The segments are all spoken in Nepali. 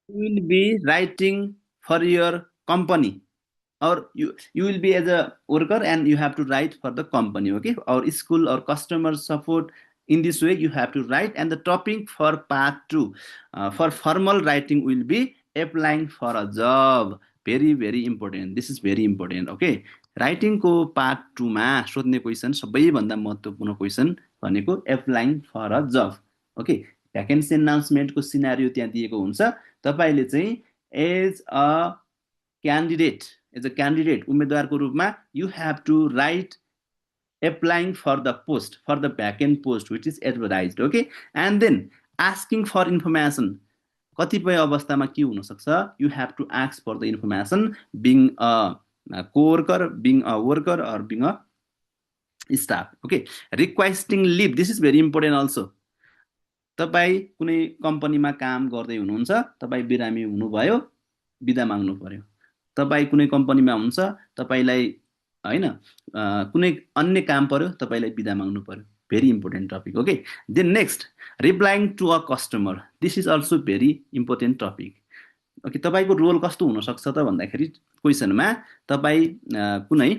You will be writing for your company, or you will be as a worker and you have to write for the company, okay, or school or customer support. In this way you have to write. And the topic for part 2, for formal writing, will be applying for a job. Very very important, this is very important, okay. Writing को पार्ट 2 मा सोध्ने क्वेशन, सबैभन्दा महत्त्वपूर्ण क्वेशन भनेको applying for a job, okay. Vacancy एनाउन्समेन्टको सिनारियो त्यहाँ दिएको हुन्छ। तपाईले चाहिँ एज अ क्यान्डिडेट, उम्मेदवारको रूपमा you have to write applying for the post, for the vacant post which is advertised, okay, and then asking for information. कतिपय अवस्थामा के हुन सक्छ, you have to ask for the information being a co-worker, being a worker, or being a staff, okay. Requesting leave, this is very important also. तपाई कुनै कम्पनीमा काम गर्दै हुनुहुन्छ, तपाई बिरामी हुनुभयो, बिदा माग्नु पर्यो। तपाई कुनै कम्पनीमा हुन्छ, तपाईलाई हैन कुनै अन्य काम पर्यो, तपाईलाई बिदा माग्नु पर्यो। Very important topic, okay. Then next, replying to a customer, this is also very important topic, okay. तपाईको रोल कस्तो हुन सक्छ त भन्दाखेरि क्वेसनमा तपाई कुनै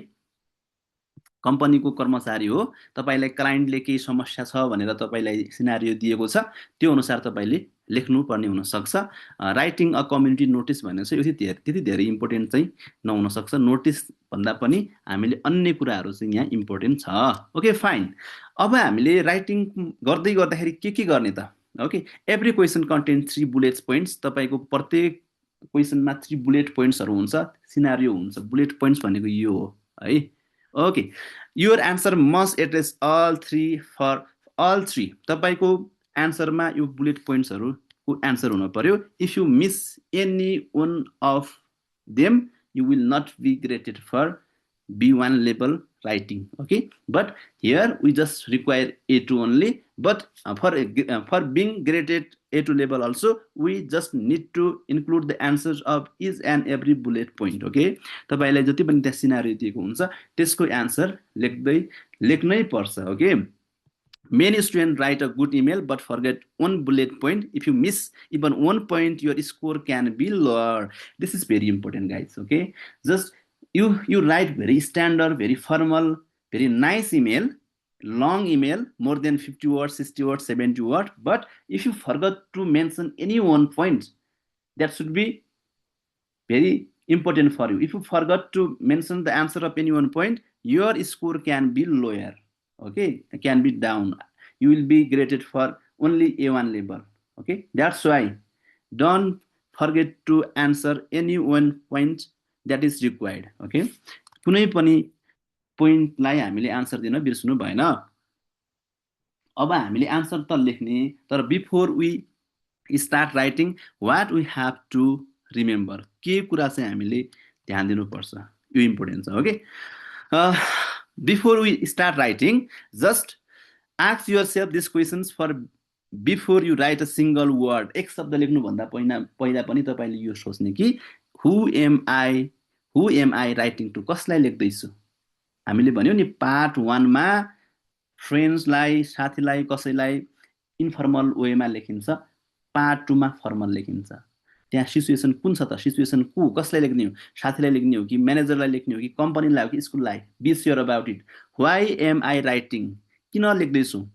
कम्पनीको कर्मचारी हो, तपाईलाई क्लाइन्टले केही समस्या छ भनेर तपाईलाई सिनारियो दिएको छ, त्यो अनुसार तपाईले लेख्नु पर्ने हुन सक्छ। राइटिङ अ कम्युनिटी नोटिस भनेर चाहिँ त्यति धेरै इम्पोर्टेन्ट चाहिँ नहुन सक्छ। नोटिस भन्दा पनि हामीले अन्य कुराहरू चाहिँ यहाँ इम्पोर्टेन्ट छ, ओके फाइन। अब हामीले राइटिङ गर्दै गर्दाखेरि के गर्ने त, okay. Every question content 3 bullet points, तपाईको प्रत्येक क्वेसनमा 3 बुलेट पोइन्ट्सहरू हुन्छ, सिनारियो हुन्छ। बुलेट पोइन्ट्स भनेको यो हो है, okay. Your answer must address all 3 for all 3, तपाईको एन्सरमा यो बुलेट पोइन्ट्सहरूको एन्सर हुन पर्यो। If you miss any one of them you will not be graded for B1 level writing, okay. But here we just require A2 only, but for being graded A2 level also, we just need to include the answers of each and every bullet point, okay. तपाईलाई जति पनि त्यहाँ सिनारियो दिएको हुन्छ त्यसको एन्सर लेख्नै पर्छ, okay. Many students write a good email but forget one bullet point. If you miss even one point, your score can be lower. This is very important, guys, okay. Just you write very standard, very formal, very nice email, long email, more than 50 words, 60 words, 70 words. But if you forgot to mention any one point, that should be very important for you. If you forgot to mention the answer of any one point, your score can be lower, okay, it can be down. You will be graded for only A1 level, okay. That's why don't forget to answer any one point that is required, okay. कुनै पनि पोइन्टलाई हामीले आन्सर दिन बिर्सनु भएन। अब हामीले आन्सर त लेख्ने, तर before we start writing what we have to remember, के कुरा चाहिँ हामीले ध्यान दिनुपर्छ, यो इम्पोर्टेन्ट छ, okay. Before we start writing, just ask yourself these questions for before you write a single word. एक शब्द लेख्नुभन्दा पहिला पनि तपाईले यो सोच्ने कि who am I writing to, कसलाई लेख्दैछु। हामीले भन्यो नि पार्ट 1 मा फ्रेन्ड्सलाई, साथीलाई, कसैलाई इन्फर्मल वेमा लेखिन्छ, पार्ट 2 मा फर्मल लेखिन्छ। त्यहाँ सिचुएसन कुन छ त, सिचुएसन कसलाई लेख्ने हो, साथीलाई लेख्ने हो कि म्यानेजरलाई लेख्ने हो कि कम्पनीलाई हो कि स्कुललाई। Be sure about it. Why am I writing, किन लेख्दैछु,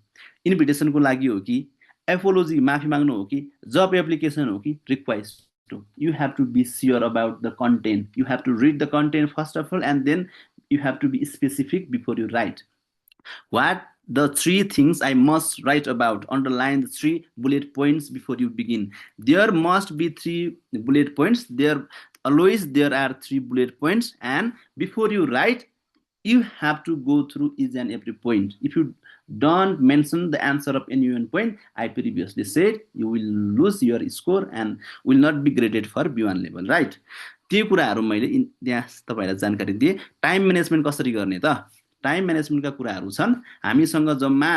इन्भिटेसनको लागि हो कि एपोलोजी माफी माग्नु हो कि जब एप्लिकेसन हो कि request to, you have to be sure about the content. You have to read the content first of all, and then you have to be specific before you write. What the 3 things I must write about? Underline the 3 bullet points before you begin. There must be 3 bullet points. There are 3 bullet points, and before you write, you have to go through each and every point. If you don't mention the answer of any one point, I previously said you will lose your score and will not be graded for B1 level, right? त्यो कुराहरू मैले यहाँ तपाईलाई जानकारी दिए। टाइम म्यानेजमेन्ट कसरी गर्ने त, टाइम म्यानेजमेन्टका कुराहरू छन्। हामीसँग जम्मा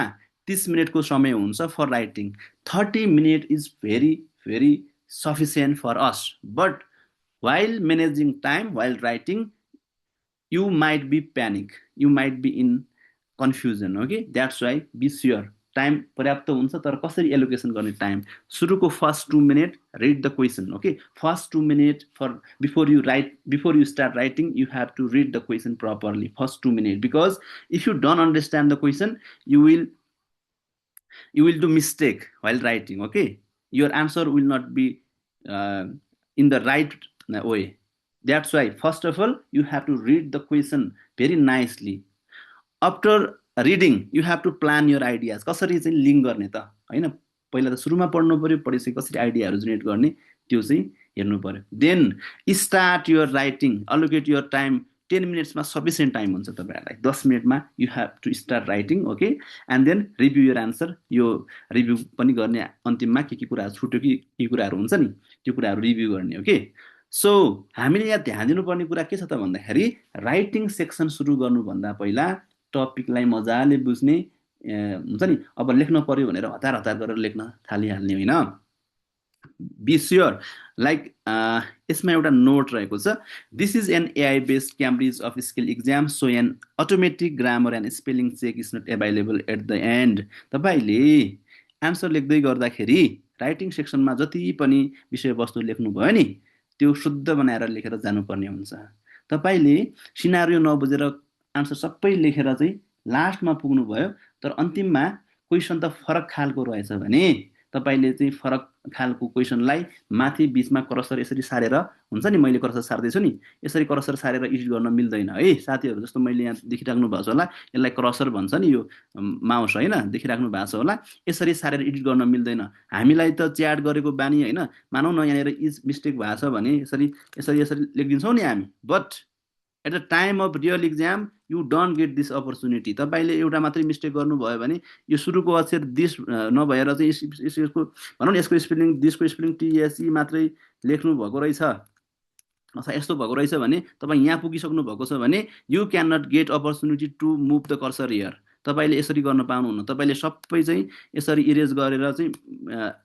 30 मिनेटको समय हुन्छ for writing. 30 minute is very very sufficient for us, but while managing time while writing, you might be panic, you might be in confusion, okay. That's why be sure time पर्याप्त हुन्छ तर कसरी एलोकेसन गर्ने टाइम सुरुको first 2 minute read the question. Okay, first 2 minutes for before you start writing, you have to read the question properly first 2 minutes, because if you don't understand the question, you will do mistake while writing. Okay, your answer will not be uh, in the right way. That's why first of all you have to read the question very nicely. After reading you have to plan your ideas. कसरी चाहिँ लिङ्क गर्ने त हैन, पहिला त सुरुमा पढ्नु पर्यो, पढिसकेपछि कसरी आइडियाहरू जेनेरेट गर्ने त्यो चाहिँ हेर्नु पर्यो. Then start your writing, allocate your time. 10 मिनट्समा सफिसियन्ट टाइम हुन्छ तपाईँहरूलाई. 10 मिनटमा you have to start writing. Okay, and then review your answer. यो रिभ्यू पनि गर्ने अन्तिममा के कुराहरू छुट्यो कि के कुराहरू हुन्छ नि त्यो कुराहरू रिभ्यू गर्ने. ओके, सो हामीले यहाँ ध्यान दिनुपर्ने कुरा के छ त भन्दाखेरि राइटिङ सेक्सन सुरु गर्नुभन्दा पहिला टपिकलाई मजाले बुझ्ने हुन्छ नि. अब लेख्न पर्यो भनेर हतार हतार गरेर लेख्न थालिहाल्ने होइन. बी स्योर लाइक यसमा एउटा नोट रहेको छ. This is an AI based Cambridge of skill exam, so an automatic grammar and spelling check is not available at the end. तपाईँले एन्सर लेख्दै गर्दाखेरि राइटिङ सेक्सनमा जति पनि विषयवस्तु लेख्नुभयो नि त्यो शुद्ध बनाएर लेखेर जानुपर्ने हुन्छ. तपाईँले सिनारियो नबुझेर आन्सर सबै लेखेर चाहिँ लास्टमा पुग्नुभयो तर अन्तिममा क्वेसन त फरक खालको रहेछ भने तपाईँले चाहिँ फरक खालको क्वेसनलाई माथि बिचमा क्रसर यसरी सारेर हुन्छ नि, मैले क्रसर सार्दैछु नि, यसरी क्रसर सारेर एडिट गर्न मिल्दैन है साथीहरू. जस्तो मैले यहाँ देखिराख्नु भएको छ होला, यसलाई क्रसर भन्छ नि, यो माउस होइन, देखिराख्नु भएको छ होला. यसरी सारेर एडिट गर्न मिल्दैन. हामीलाई त च्याट गरेको बानी होइन, मानौ न यहाँनिर इज मिस्टेक भएको छ भने यसरी यसरी यसरी लेखिदिन्छौँ नि हामी. But at the time of real exam you don't get this opportunity. तपाईँले एउटा मात्रै मिस्टेक गर्नुभयो भने यो सुरुको अक्षर दिस नभएर चाहिँ यसको भनौँ न यसको स्पेलिङ दिसको स्पेलिङ टिएसई मात्रै लेख्नु भएको रहेछ अथवा यस्तो भएको रहेछ भने तपाईँ यहाँ पुगिसक्नु भएको छ भने you can not get opportunity to move the cursor here. तपाईँले यसरी गर्न पाउनुहुन्न. तपाईँले सबै चाहिँ यसरी इरेज गरेर चाहिँ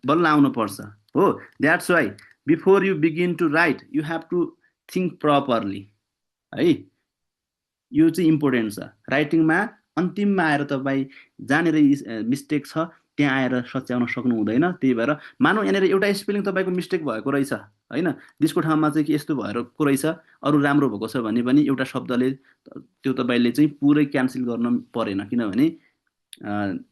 बल्ल आउनुपर्छ हो. That's why before you begin to write you have to think properly है. यो चाहिँ इम्पोर्टेन्ट छ. राइटिङमा अन्तिममा आएर तपाईँ जहाँनिर मिस्टेक छ त्यहाँ आएर सच्याउन सक्नु हुँदैन. त्यही भएर मानौ यहाँनिर एउटा स्पेलिङ तपाईँको मिस्टेक भएको रहेछ होइन, दिसको ठाउँमा चाहिँ के यस्तो भएको रहेछ, अरू राम्रो भएको छ भने पनि एउटा शब्दले त्यो तपाईँले चाहिँ पुरै क्यान्सल गर्न परेन. किनभने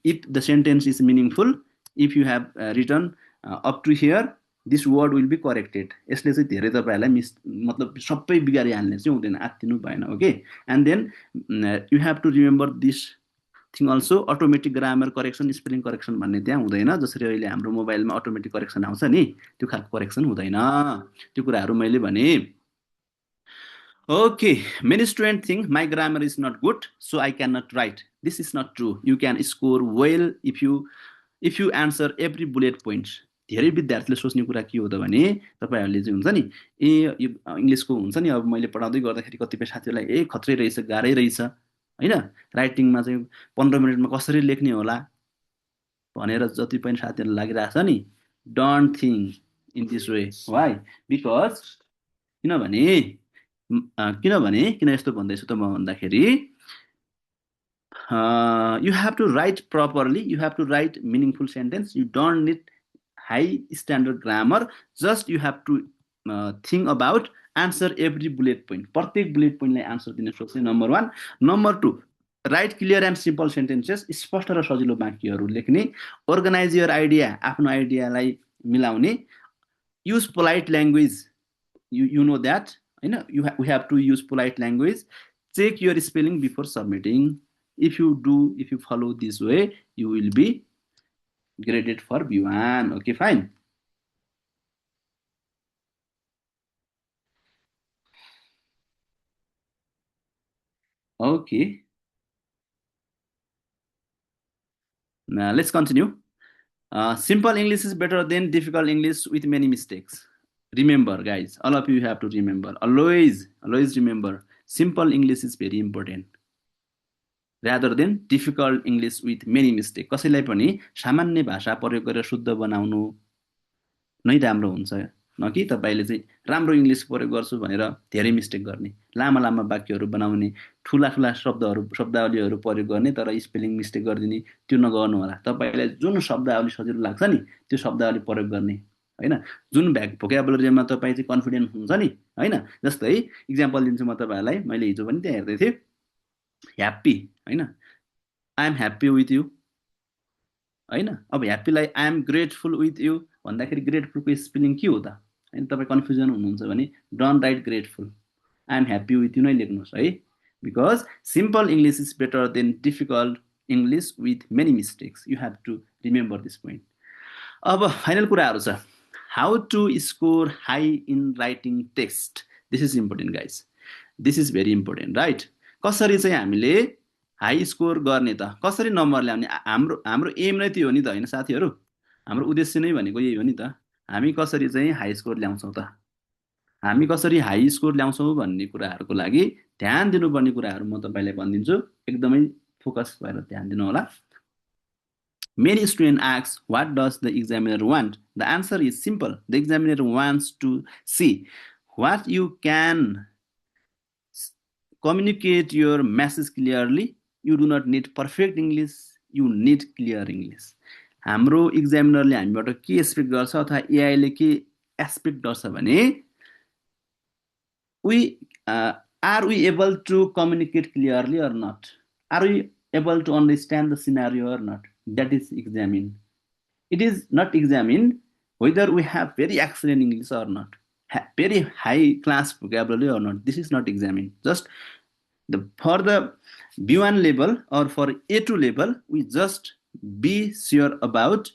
if the sentence is meaningful, if you have written up to here this word will be corrected. यसले चाहिँ धेरै तपाईँहरूलाई मतलब सबै बिगारिहाल्ने चाहिँ हुँदैन, आत्तिनु भएन. Okay, and then you have to remember this thing also, automatic grammar correction spelling correction भन्ने त्यहाँ हुँदैन. जसरी अहिले हाम्रो मोबाइलमा अटोमेटिक करेक्सन आउँछ नि त्यो खालको करेक्सन हुँदैन. त्यो कुराहरू मैले भने. Okay, many student think my grammar is not good so I can not write. This is not true. You can score well if you answer every bullet points. धेरै विद्यार्थीले सोच्ने कुरा के हो त भने तपाईँहरूले चाहिँ हुन्छ नि यो इङ्ग्लिसको हुन्छ नि, अब मैले पढाउँदै गर्दाखेरि कतिपय साथीहरूलाई खत्रै रहेछ, गाह्रै रहेछ होइन, राइटिङमा चाहिँ 15 मिनटमा कसरी लेख्ने होला भनेर जति पनि साथीहरूलाई लागिरहेछ नि. Don't think in this way. Why? Because किन यस्तो भन्दैछु त म भन्दाखेरि you have to write properly, you have to write meaningful sentence. You don't need high standard grammar, just you have to think about answer every bullet point. प्रत्येक बुलेट पोइन्टलाई आन्सर दिने सोच्ने number 1. Number 2, right clear and simple sentences. स्पष्ट र सजिलो वाक्यहरू लेख्ने. अर्गनाइज युर आइडिया, आफ्नो आइडियालाई मिलाउने. Use polite language, you know that होइन, we have to use polite language. Check your spelling before submitting. If you follow this way you will be graded for B1. Okay, fine. Okay. Now let's continue. Simple English is better than difficult English with many mistakes. Remember, guys, all of you have to remember. Always remember, simple English is very important rather than difficult English with many mistakes. कसैलाई पनि सामान्य भाषा प्रयोग गरेर शुद्ध बनाउनु नै राम्रो हुन्छ न कि तपाईँले चाहिँ राम्रो इङ्ग्लिस प्रयोग गर्छु भनेर धेरै मिस्टेक गर्ने, लामा लामा वाक्यहरू बनाउने, ठुला ठुला शब्दावलीहरू प्रयोग गर्ने तर स्पेलिङ मिस्टेक गरिदिने, त्यो नगर्नु होला। तपाईँलाई जुन शब्दावली सजिलो लाग्छ नि त्यो शब्दावली प्रयोग गर्ने होइन। जुन भोक्याबुलरीमा तपाईँ चाहिँ कन्फिडेन्ट हुन्छ नि होइन। जस्तै इक्जाम्पल दिन्छु म तपाईँहरूलाई, मैले हिजो पनि त्यहाँ हेर्दै थिएँ, ह्याप्पी होइन, I am happy with you होइन। अब ह्याप्पीलाई I am grateful with you भन्दाखेरि ग्रेटफुलको स्पेलिङ के हो त होइन। तपाईँ कन्फ्युजन हुनुहुन्छ भने don't write grateful, I am happy with you नै लेख्नुहोस् है। Because simple English is better than difficult English with many mistakes. You have to remember this point. अब फाइनल कुराहरू छ, how to score high in writing text. This is important guys, this is very important right. कसरी चाहिँ हामीले हाई स्कोर गर्ने त, कसरी नम्बर ल्याउने। हाम्रो हाम्रो एम नै त्यो हो नि त होइन साथीहरू, हाम्रो उद्देश्य नै भनेको यही हो नि त। हामी कसरी चाहिँ हाई स्कोर ल्याउँछौँ त, हामी कसरी हाई स्कोर ल्याउँछौँ भन्ने कुराहरूको लागि ध्यान दिनुपर्ने कुराहरू म तपाईँलाई भनिदिन्छु, एकदमै फोकस भएर ध्यान दिनु होला। Many students ask, what does the examiner want? The answer is simple. The examiner wants to see what you can communicate your message clearly. You do not need perfect English, you need clear English. हाम्रो इक्जामिनरले हामीबाट के एक्सपेक्ट गर्छ अथवा एआईले के एक्सपेक्ट गर्छ भने are we able to communicate clearly or not? Are we able to understand the scenario or not? That is examined. It is not examined whether we have very excellent English or not, very high class vocabulary or not. This is not examined. Just for the B1 level or for A2 level, we just be sure about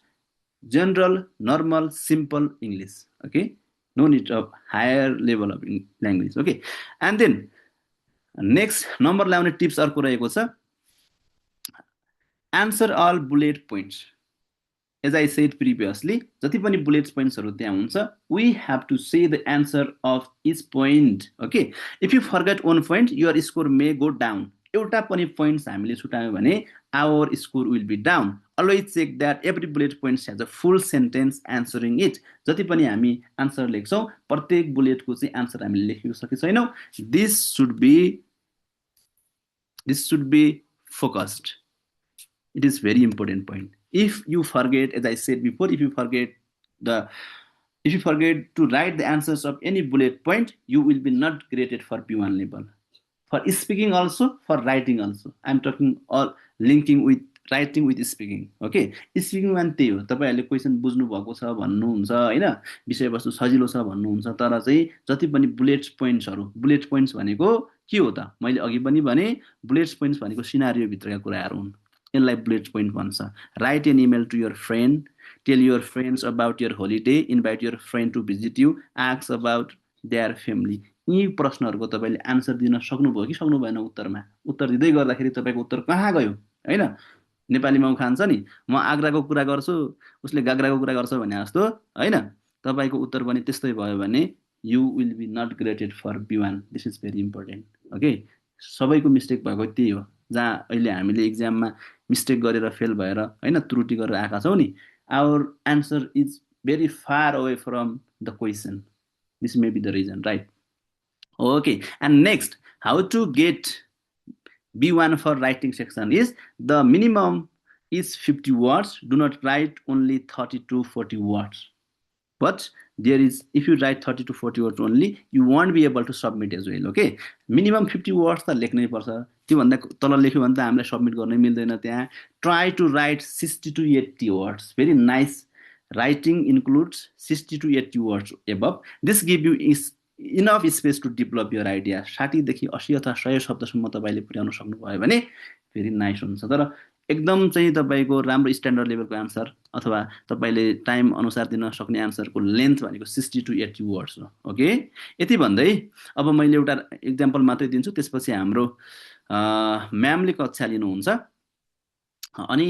general, normal, simple English. Okay, no need of higher level of language. Okay, and then next number ल्याउने tips अर्को रहेको छ, answer all bullet points. As I said previously, जति पनि bullet pointsहरू त्यहाँ हुन्छ, we have to say the answer of each point. Okay, if you forget one point, your score may go down. एउटा पनि points हामीले छुटायौँ भने our score will be down. Always check that every bullet point has a full sentence answering it. जति पनि हामी answer लेख्छौँ, प्रत्येक bullet को चाहिँ answer हामीले लेखेको छ कि छैनौँ. This should be focused. It is very important point. If you forget, as I said before, if you forget to write the answers of any bullet point, you will be not graded for B1 level. For speaking also, for writing also. I'm talking all linking with writing with speaking. Okay, speaking मा त्यही हो, तपाईहरुले क्वेशन बुझ्नु भएको छ भन्नुहुन्छ हैन, विषयवस्तु सजिलो छ भन्नुहुन्छ, तर चाहिँ जति पनि बुलेट पोइन्ट्स भनेको के हो त, मैले अघि पनि भने बुलेट पोइन्ट्स भनेको सिनारियो भित्रका कुराहरु हुन्, यसलाई बुलेट पोइन्ट भन्छ. Write an email to your friend, tell your friends about your holiday, invite your friend to visit you, ask about their family. यी प्रश्नहरुको तपाईले आन्सर दिन सक्नुभयो कि सक्नु भएन, उत्तर दिँदै गर्दाखेरि तपाईको उत्तर कहाँ गयो हैन. नेपालीमा उखान्छ नि, म आग्राको कुरा गर्छु उसले गाग्राको कुरा गर्छ भने जस्तो हैन, तपाईको उत्तर पनि त्यस्तै भयो भने you will be not graded for B1. This is very important. Okay, सबैको मिस्टेक भएको त्यही हो, जहाँ अहिले हामीले एक्जाममा मिस्टेक गरेर फेल भएर हैन त्रुटि गरेर आएका छौं नि, our answer is very far away from the question. This may be the reason, right? Okay, and next, how to get B1 for writing section is the minimum is 50 words. Do not write only 30 to 40 words. But there is, if you write 30 to 40 words only, you won't be able to submit as well. Okay, minimum 50 words त लेख्नै पर्छ, त्यो भन्दा तल लेख्यो भने त हामीलाई सबमिट गर्नै मिल्दैन त्यहाँ. Try to write 60 to 80 words. Very nice. Writing includes 60 to 80 words above. This give you enough space to develop your idea. 60 देखि 80 अथवा 100 शब्दसम्म तपाईले पुर्याउन सक्नुभयो भने भेरी नाइस हुन्छ. तर एकदम चाहिँ तपाईको राम्रो स्ट्यान्डर्ड लेभलको आन्सर अथवा तपाईले टाइम अनुसार दिन सक्ने आन्सरको लेन्थ भनेको 60 to 80 वर्ड्स हो. ओके, यति भन्दै अब मैले एउटा एक्जाम्पल मात्रै दिन्छु, त्यसपछि हाम्रो म्यामले कक्षा लिनुहुन्छ. अनि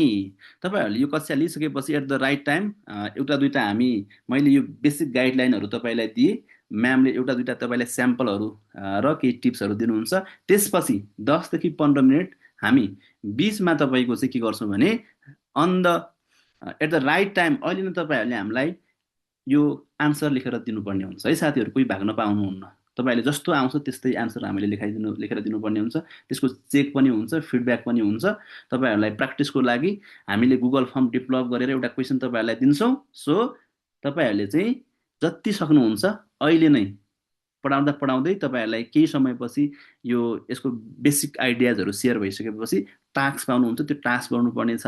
तपाईहरुले यो कक्षा लिइसकेपछि एट द राइट टाइम एउटा दुईटा मैले यो बेसिक गाइडलाइनहरु तपाईलाई दिए, म्यामले एउटा दुईटा तपाईलाई स्याम्पलहरु र केही टिप्सहरु दिनुहुन्छ. त्यसपछि 10 देखि 15 मिनेट हामी बीचमा तपाईको चाहिँ के गर्छौं भने एट द राइट टाइम अहिले नै तपाईहरुले हामीलाई यो आन्सर लेखेर दिनुपर्ने हुन्छ है साथीहरू, कोही भाग्न पाउनुहुन्न। तपाईँहरूले जस्तो आउँछ त्यस्तै आन्सर हामीले लेखेर दिनुपर्ने हुन्छ। त्यसको चेक पनि हुन्छ, फिडब्याक पनि हुन्छ। तपाईँहरूलाई प्र्याक्टिसको लागि हामीले गुगल फर्म डेभलप गरेर एउटा क्वेसन तपाईँहरूलाई दिन्छौँ। सो तपाईँहरूले चाहिँ जति सक्नुहुन्छ अहिले नै पढाउँदा पढाउँदै तपाईँहरूलाई केही समयपछि यो यसको बेसिक आइडियाजहरू सेयर भइसकेपछि टास्क पाउनुहुन्छ, त्यो टास्क गर्नुपर्ने छ।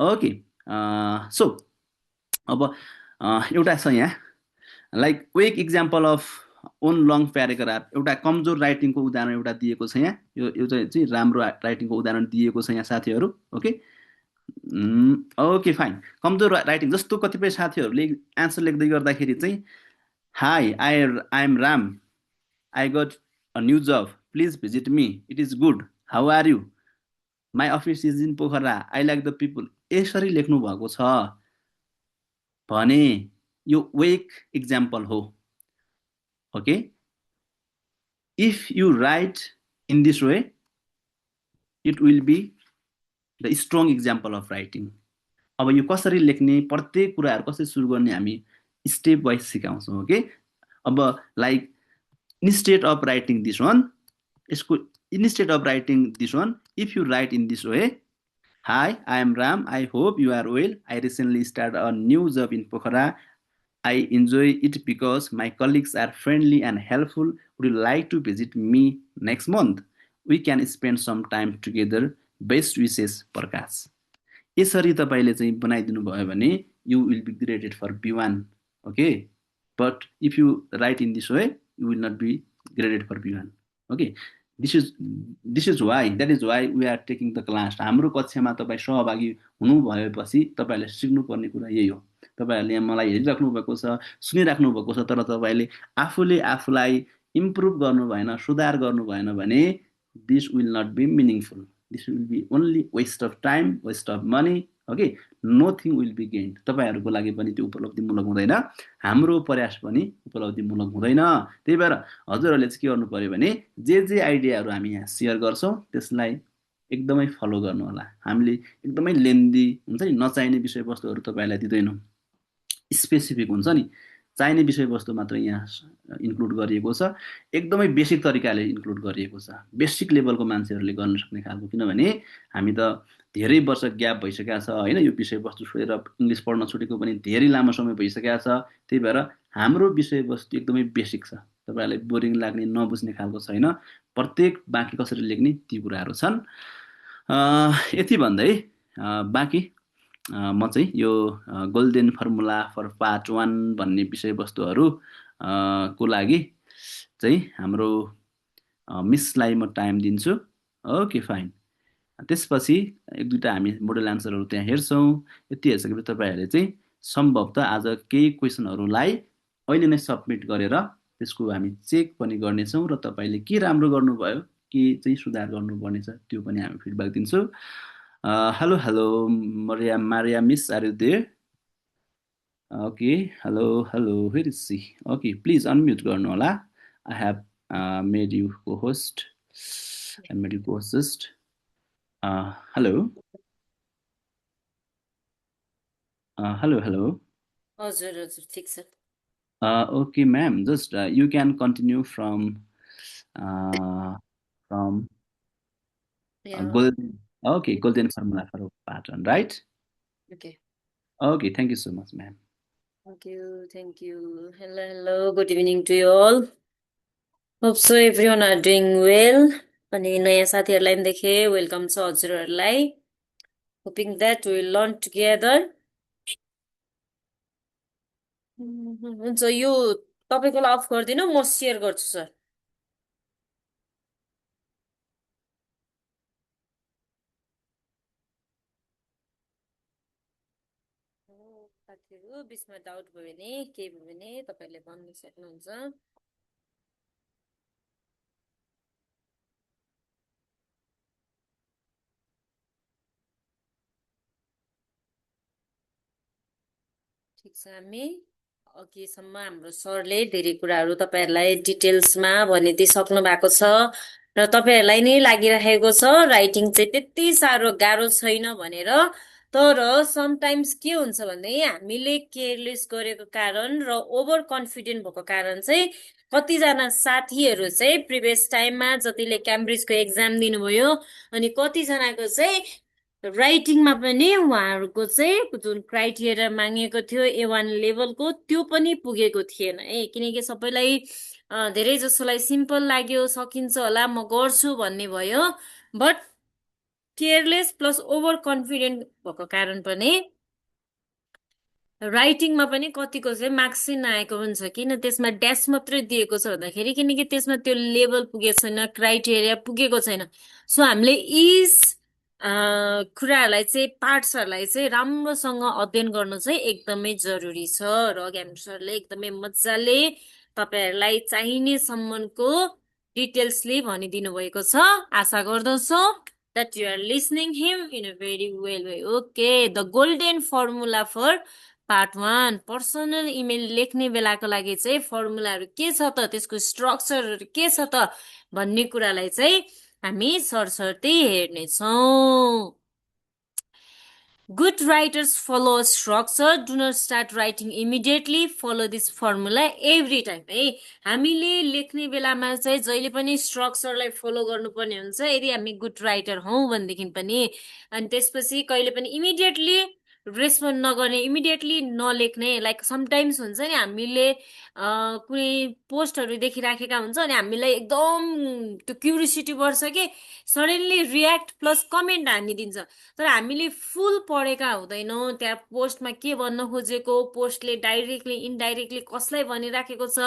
ओके, सो अब एउटा छ यहाँ, like quick example of own long paragraph, एउटा कमजोर राइटिङको उदाहरण एउटा दिएको छ यहाँ। यो चाहिँ राम्रो राइटिङको उदाहरण दिएको छ यहाँ साथीहरू। Okay, okay fine. कमजोर राइटिङ जस्तो कतिपय साथीहरूले एन्सर लेख्दै गर्दाखेरि चाहिँ hi I am Ram, I got a new job, please visit me, it is good, how are you, my office is in Pokhara, I like the people, यसरी लेख्नु भएको छ भने यो वेक इक्जाम्पल हो। Okay, if you write in this way it will be the strong example of writing. अब यो कसरी लेख्ने, प्रत्येक कुराहरू कसरी सुरु गर्ने हामी स्टेप वाइज सिकाउँछौँ। ओके, अब like instead of writing this one, instead of writing this one, if you write in this way, hi, I am Ram, I hope you are well, I recently started a new job in Pokhara, I enjoy it because my colleagues are friendly and helpful, would you like to visit me next month, we can spend some time together, best wishes Prakash। यसरी तपाईँले चाहिँ बनाइदिनु भयो भने you will be graded for B1। okay, but if you write in this way you will not be graded for B1। okay, this is why, that is why we are taking the class। हाम्रो कक्षामा तपाईँ सहभागी हुनु भएपछि तपाईँहरूले सिक्नुपर्ने कुरा यही हो। तपाईँहरूले मलाई हेरिराख्नु भएको छ, सुनिराख्नु भएको छ, तर तपाईँले आफूले आफूलाई इम्प्रुभ गर्नु भएन, सुधार गर्नु भएन भने this will not be meaningful, this will be only waste of time, waste of money। Okay, nothing will be gained. तपाईँहरूको लागि पनि त्यो उपलब्धिमूलक हुँदैन, हाम्रो प्रयास पनि उपलब्धिमूलक हुँदैन। त्यही भएर हजुरहरूले चाहिँ के गर्नु पर्यो भने जे आइडियाहरू हामी यहाँ सेयर गर्छौँ त्यसलाई एकदमै फलो गर्नु होला। हामीले एकदमै लेन्दी हुन्छ नि, नचाहिने विषयवस्तुहरू तपाईँहरूलाई दिँदैनौँ, स्पेसिफिक हुन्छ नि, चाहिने विषयवस्तु मात्र यहाँ इन्क्लुड गरिएको छ, एकदमै बेसिक तरिकाले इन्क्लुड गरिएको छ, बेसिक लेभलको मान्छेहरूले गर्न सक्ने खालको। किनभने हामी त धेरै वर्ष ग्याप भइसकेको छ होइन, यो विषयवस्तु छोडेर इङ्ग्लिस पढ्न छुटेको पनि धेरै लामो समय भइसकेको छ। त्यही भएर हाम्रो विषयवस्तु एकदमै बेसिक छ, तपाईँहरूलाई बोरिङ लाग्ने, नबुझ्ने खालको छैन। प्रत्येक बाँकी कसरी लेख्ने ती कुराहरू छन्। यति भन्दै बाँकी म चाहिँ यो गोल्डेन फर्मुला फर पार्ट 1 भन्ने विषयवस्तुहरू को लागि चाहिँ हाम्रो मिसलाई म टाइम दिन्छु। ओके फाइन, त्यसपछि एक दुईवटा हामी मोडल एन्सरहरू त्यहाँ हेर्छौँ। यति हेरिसकेपछि तपाईँहरूले चाहिँ सम्भवतः आज केही क्वेसनहरूलाई अहिले नै सब्मिट गरेर त्यसको हामी चेक पनि गर्नेछौँ र तपाईँले के राम्रो गर्नुभयो, के चाहिँ सुधार गर्नुपर्ने छ त्यो पनि हामी फिडब्याक दिन्छौँ। hello Maria miss, are you there? Okay, hello, where is she? Okay, please unmute गर्नु होला। I have made you co-host and made you co-host। hello, hello। हजुर ठिक छ। Okay ma'am, just you can continue from golden, okay, golden formula for pattern, right? Okay, thank you so much ma'am। Thank you। Hello, good evening to you all। Hope so everyone are doing well। अनि नयाँ साथीहरूलाई पनि देखेँ, वेलकम छ हजुरहरूलाई। Hoping that we will learn together। हुन्छ, यो तपाईँकोलाई अफ गरिदिनु, म सेयर गर्छु सर। साथीहरू बिचमा डाउट भयो भने, केही भयो भने तपाईँहरूले भन्न सक्नुहुन्छ। ठिक छ, हामी अघिसम्म हाम्रो सरले धेरै कुराहरू तपाईँहरूलाई डिटेल्समा भनिदिइसक्नु भएको छ र तपाईँहरूलाई नै लागिरहेको छ राइटिङ चाहिँ त्यति साह्रो गाह्रो छैन भनेर। तर समटाइम्स के हुन्छ भने हामीले केयरलेस गरेको कारण र ओभर कन्फिडेन्ट भएको कारण चाहिँ कतिजना साथीहरू चाहिँ प्रिभियस टाइममा जतिले क्याम्ब्रिजको एक्जाम दिनुभयो अनि कतिजनाको चाहिँ राइटिङमा पनि उहाँहरूको चाहिँ जुन क्राइटेरिया मागेको थियो A1 लेभलको त्यो पनि पुगेको थिएन है, किनकि सबैलाई धेरै जसोलाई सिम्पल लाग्यो, सकिन्छ होला, म गर्छु भन्ने भयो। But careless plus over confident भएको कारण पनि राइटिङमा पनि कतिको चाहिँ मार्क्स चाहिँ नआएको हुन्छ। किन त्यसमा ड्यास मात्रै दिएको छ भन्दाखेरि किनकि त्यसमा त्यो लेभल पुगेको छैन, क्राइटेरिया पुगेको छैन। सो हामीले कुराहरूलाई चाहिँ पार्ट्सहरूलाई चाहिँ राम्रोसँग अध्ययन गर्नु चाहिँ एकदमै जरुरी छ र अघि हाम्रो सरले एकदमै मजाले तपाईँहरूलाई चाहिने सम्मको डिटेल्सले भनिदिनु भएको छ। आशा गर्दछु that you are listening him in a very well way. Okay, the golden formula for part 1 personal email लेख्ने बेलाको लागि चाहिँ फर्मुलाहरू के छ त, त्यसको स्ट्रक्चरहरू के छ त भन्ने कुरालाई चाहिँ हामी सरसर्ती हेर्नेछौँ। Good writers follow a structure. Do not start writing immediately. Follow this formula every time. है, हामीले लेख्ने बेलामा चाहिँ जहिले पनि स्ट्रक्चरलाई फलो गर्नुपर्ने हुन्छ यदि हामी गुड राइटर हौँ भनेदेखि पनि। अनि त्यसपछि कहिले पनि इमिडिएटली रेस्पोन्ड नगर्ने, इमिडिएटली नलेख्ने। लाइक समटाइम्स हुन्छ नि हामीले कुनै पोस्टहरू देखिराखेका हुन्छ अनि हामीलाई एकदम त्यो क्युरियोसिटी बढ्छ कि सडनली रियाक्ट प्लस कमेन्ट हानिदिन्छ, तर हामीले फुल पढेका हुँदैनौँ त्यहाँ पोस्टमा के भन्न खोजेको, पोस्टले डाइरेक्टली इनडाइरेक्टली कसलाई भनिराखेको छ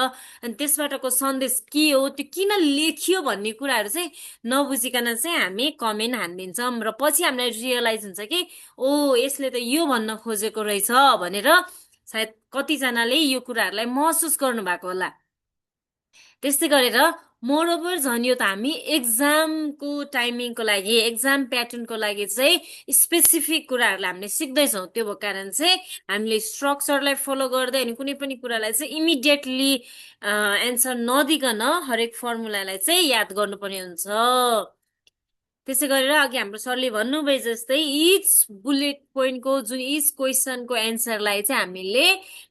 अनि त्यसबाटको सन्देश के हो, त्यो किन लेखियो भन्ने कुराहरू चाहिँ नबुझिकन चाहिँ हामी कमेन्ट हानिदिन्छौँ र पछि हामीलाई रियलाइज हुन्छ कि ओ यसले त यो भन्न खोजेको रहेछ भनेर सायद कतिजनाले यो कुराहरूलाई महसुस गर्नुभएको होला। त्यस्तै गरेर मोरओभर झन् यो त हामी एक्जामको टाइमिङको लागि, एक्जाम प्याटर्नको लागि चाहिँ स्पेसिफिक कुराहरूलाई हामीले सिक्दैछौँ। त्यो भएको कारण चाहिँ हामीले स्ट्रक्चरलाई फलो गर्दै अनि कुनै पनि कुरालाई चाहिँ इमिडिएटली एन्सर नदिकन हरेक फर्मुलालाई चाहिँ याद गर्नुपर्ने हुन्छ। त्यसै गरेर अघि हाम्रो सरले भन्नुभए जस्तै इच बुलेट पोइन्टको जुन इच क्वेसनको एन्सरलाई चाहिँ हामीले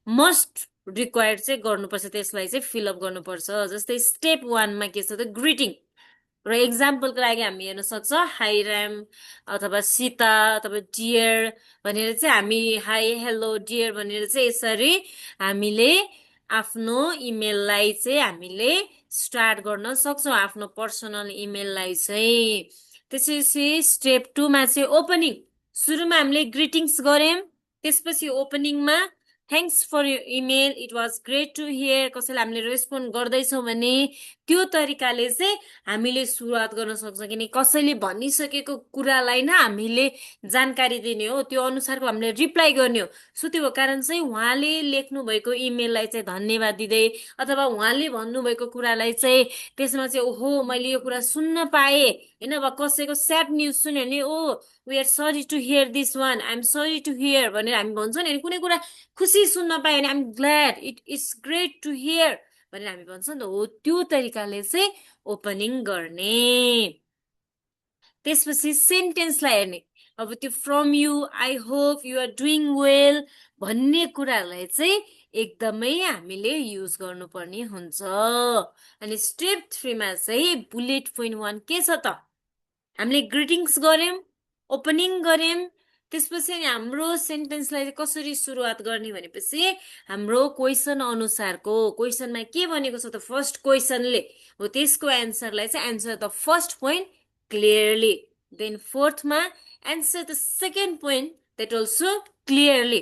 मस्ट रिक्वायर्ड चाहिँ गर्नुपर्छ, त्यसलाई चाहिँ फिलअप गर्नुपर्छ। जस्तै स्टेप 1मा के छ त ग्रिटिङ, र एक्जाम्पलको लागि हामी हेर्न सक्छ हाई ऱ्याम अथवा सीता अथवा डियर भनेर चाहिँ हामी हाई हेलो डियर भनेर चाहिँ यसरी हामीले आफ्नो इमेललाई चाहिँ हामीले स्टार्ट गर्न सक्छौँ, आफ्नो पर्सनल इमेललाई चाहिँ। त्यसपछि स्टेप 2मा चाहिँ ओपनिङ, सुरुमा हामीले ग्रिटिङ्स गर्यौँ, त्यसपछि ओपनिङमा thanks for you email, it was great to hear, कसैलाई हामीले रेस्पोन्ड गर्दैछौँ भने त्यो तरिकाले चाहिँ हामीले सुरुवात गर्न सक्छौँ। किनकि कसैले भनिसकेको कुरालाई न हामीले जानकारी दिने हो, त्यो अनुसारको हामीले रिप्लाई गर्ने हो। सो त्यो कारण चाहिँ उहाँले लेख्नु भएको इमेललाई चाहिँ धन्यवाद दिँदै अथवा उहाँले भन्नुभएको कुरालाई चाहिँ त्यसमा चाहिँ ओहो मैले यो कुरा सुन्न पाएँ होइन, अब कसैको स्याड न्युज सुन्यो भने oh we are sorry to here this one, I am sorry to hear भनेर हामी भन्छौँ नि। कुनै कुरा खुसी सुन्न पायो भने I am glad, it is great to hear भनेर हामी भन्छौँ नि त, हो त्यो तरिकाले चाहिँ ओपनिङ गर्ने। त्यसपछि सेन्टेन्सलाई हेर्ने, अब त्यो from you, I hope you are doing well भन्ने कुराहरूलाई चाहिँ एकदमै हामीले युज गर्नुपर्ने हुन्छ। अनि स्टेप 3मा चाहिँ बुलेट पोइन्ट 1 के छ त, हामीले ग्रिटिङ्स गर्यौँ, ओपनिङ गर्यौँ, त्यसपछि हाम्रो सेन्टेन्सलाई कसरी सुरुवात गर्ने भनेपछि हाम्रो क्वेसन अनुसारको, क्वेसनमा के भनेको छ त फर्स्ट क्वेसनले हो त्यसको एन्सरलाई चाहिँ answer the first point clearly, then फोर्थमा answer the second point that also clearly.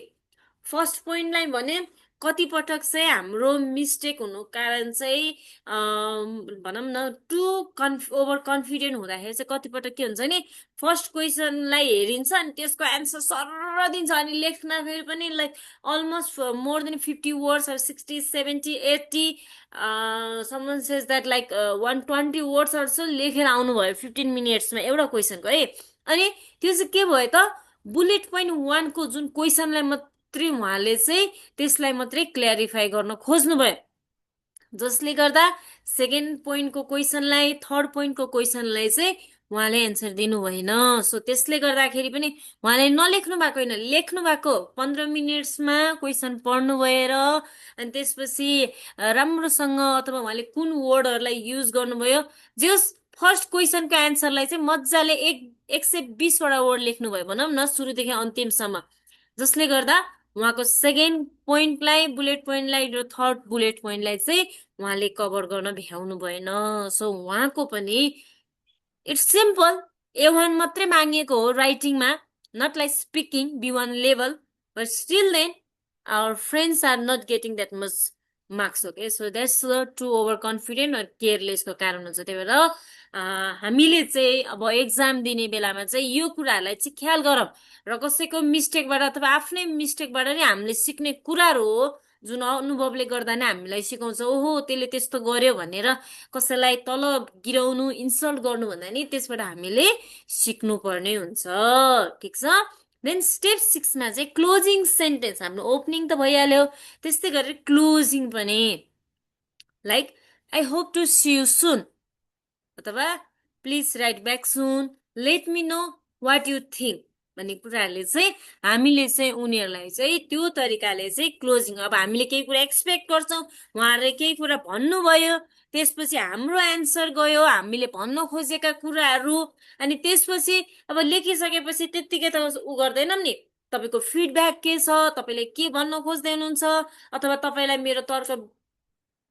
First पोइन्टलाई भने कतिपटक चाहिँ हाम्रो मिस्टेक हुनु कारण चाहिँ भनौँ न ओभर कन्फिडेन्ट हुँदाखेरि चाहिँ कतिपटक के हुन्छ नि फर्स्ट क्वेसनलाई हेरिन्छ अनि त्यसको एन्सर सर दिन्छ अनि लेख्दाखेरि पनि like almost more than 50 words or 60 70 80 someone says that like 120 वर्ड्सहरू चाहिँ लेखेर आउनुभयो 15 मिनट्समा एउटा क्वेसनको है। अनि त्यो चाहिँ के भयो त बुलेट पोइन्ट 1को जुन क्वेसनलाई मात्रै उहाँले चाहिँ त्यसलाई मात्रै क्ल्यारिफाई गर्न खोज्नुभयो, जसले गर्दा सेकेन्ड पोइन्टको क्वेसनलाई थर्ड पोइन्टको क्वेसनलाई चाहिँ उहाँले एन्सर दिनु भएन। सो त्यसले गर्दाखेरि पनि उहाँले नलेख्नु भएको होइन, लेख्नु भएको 15 मिनट्समा क्वेसन पढ्नु भएर अनि त्यसपछि राम्रोसँग अथवा उहाँले कुन वर्डहरूलाई युज गर्नुभयो, जे होस् फर्स्ट क्वेसनको एन्सरलाई चाहिँ मजाले 120वटा वर्ड लेख्नुभयो भनौँ न सुरुदेखि अन्तिमसम्म, जसले गर्दा उहाँको सेकेन्ड पोइन्टलाई बुलेट पोइन्टलाई र थर्ड बुलेट पोइन्टलाई चाहिँ उहाँले कभर गर्न भ्याउनु भएन। सो उहाँको पनि इट्स सिम्पल, A1 मात्रै मागिएको हो राइटिङमा, not like speaking B1 level, but still then our friends are not getting that much marks. Okay, so that's too over confident र केयरलेसको कारण हुन्छ। त्यही भएर हामीले चाहिँ अब एक्जाम दिने बेलामा चाहिँ यो कुराहरूलाई चाहिँ ख्याल गरौँ र कसैको मिस्टेकबाट अथवा आफ्नै मिस्टेकबाट नै हामीले सिक्ने कुराहरू हो, जुन अनुभवले गर्दा नै हामीलाई सिकाउँछ। ओहो त्यसले त्यस्तो गर्यो भनेर कसैलाई तल गिराउनु, इन्सल्ट गर्नु भन्दा नि त्यसबाट हामीले सिक्नु पर्ने हुन्छ। ठिक छ। देन स्टेप 6मा चाहिँ क्लोजिङ सेन्टेन्स, हाम्रो ओपनिङ त भइहाल्यो, त्यस्तै गरेर क्लोजिङ पनि, like I hope to see you soon अथवा please write back soon, let me know what you think भन्ने कुराहरूले चाहिँ हामीले चाहिँ उनीहरूलाई चाहिँ त्यो तरिकाले चाहिँ क्लोजिङ, अब हामीले केही कुरा एक्सपेक्ट गर्छौँ, उहाँहरूले केही कुरा भन्नुभयो, त्यसपछि हाम्रो एन्सर गयो हामीले भन्न खोजेका कुराहरू, अनि त्यसपछि अब लेखिसकेपछि त्यत्तिकै त उ गर्दैनौँ नि, तपाईँको फिडब्याक के छ, तपाईँले के भन्न खोज्दै हुनुहुन्छ, अथवा तपाईँलाई मेरो तर्क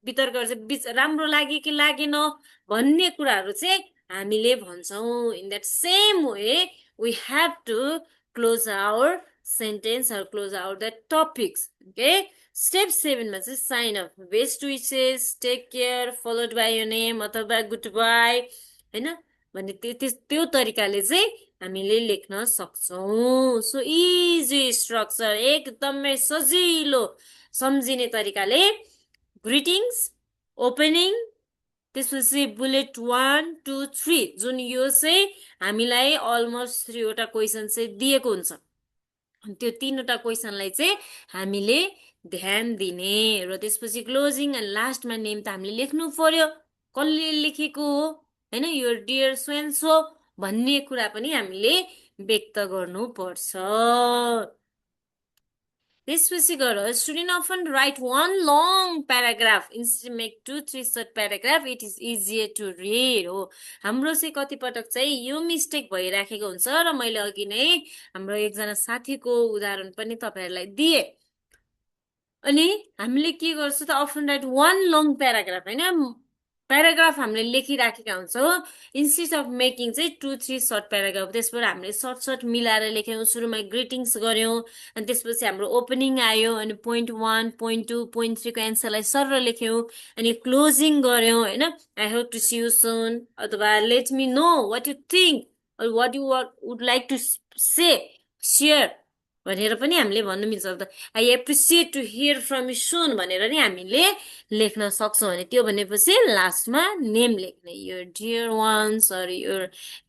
वितर्कहरू चाहिँ राम्रो लाग्यो कि लागेन भन्ने कुराहरू चाहिँ हामीले भन्छौँ। In that same way we have to close our sentence or close our the topics. Okay, step 7मा चाहिँ sign off, best wishes, take care, followed by यो नेम अथवा गुड बाई होइन भन्ने त्यो तरिकाले चाहिँ हामीले लेख्न सक्छौँ। सो इजी स्ट्रक्चर, एकदमै सजिलो सम्झिने तरिकाले ग्रिटिङ्स, ओपनिङ, त्यसपछि बुलेट 1 2 3, जुन यो चाहिँ हामीलाई अलमोस्ट 3वटा क्वेसन चाहिँ दिएको हुन्छ, त्यो 3वटा क्वेसनलाई चाहिँ हामीले ध्यान दिने र त्यसपछि क्लोजिङ एन्ड लास्टमा नेम त हामीले लेख्नु पर्यो, कसले लेखेको हो होइन, यो डियर सो भन्ने कुरा पनि हामीले व्यक्त गर्नुपर्छ। त्यसपछि गएर student often write 1 long paragraph instead make 2-3 short paragraph, it is easier to read हो। हाम्रो चाहिँ कतिपटक चाहिँ यो मिस्टेक भइराखेको हुन्छ र मैले अघि नै हाम्रो एकजना साथीको उदाहरण पनि तपाईँहरूलाई दिएँ। अनि हामीले के गर्छौँ त, अफन राइट 1 लङ प्याराग्राफ होइन, प्याराग्राफ हामीले लेखिराखेका हुन्छौँ, इन्स्टेड अफ मेकिङ चाहिँ 2-3 सर्ट प्याराग्राफ, त्यसबाट हामीले सर्ट मिलाएर लेख्यौँ। सुरुमा ग्रिटिङ्स गऱ्यौँ अनि त्यसपछि हाम्रो ओपनिङ आयो अनि पोइन्ट 1 पोइन्ट 2 पोइन्ट 3को एन्सरलाई सर लेख्यौँ अनि क्लोजिङ गऱ्यौँ होइन, I hope to see you soon अथवा let me know what you think what you would like to say share भनेर पनि हामीले भन्नु मिल्छ। I appreciate to hear from you soon भनेर नि हामीले लेख्न सक्छौँ। भने त्यो भनेपछि लास्टमा नेम लेख्ने, यो डियर वान्स अर यो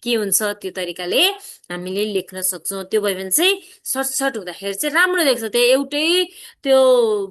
के हुन्छ त्यो तरिकाले हामीले लेख्न सक्छौँ। त्यो भयो भने चाहिँ सर्ट हुँदाखेरि चाहिँ राम्रो देख्छ। त्यो एउटै त्यो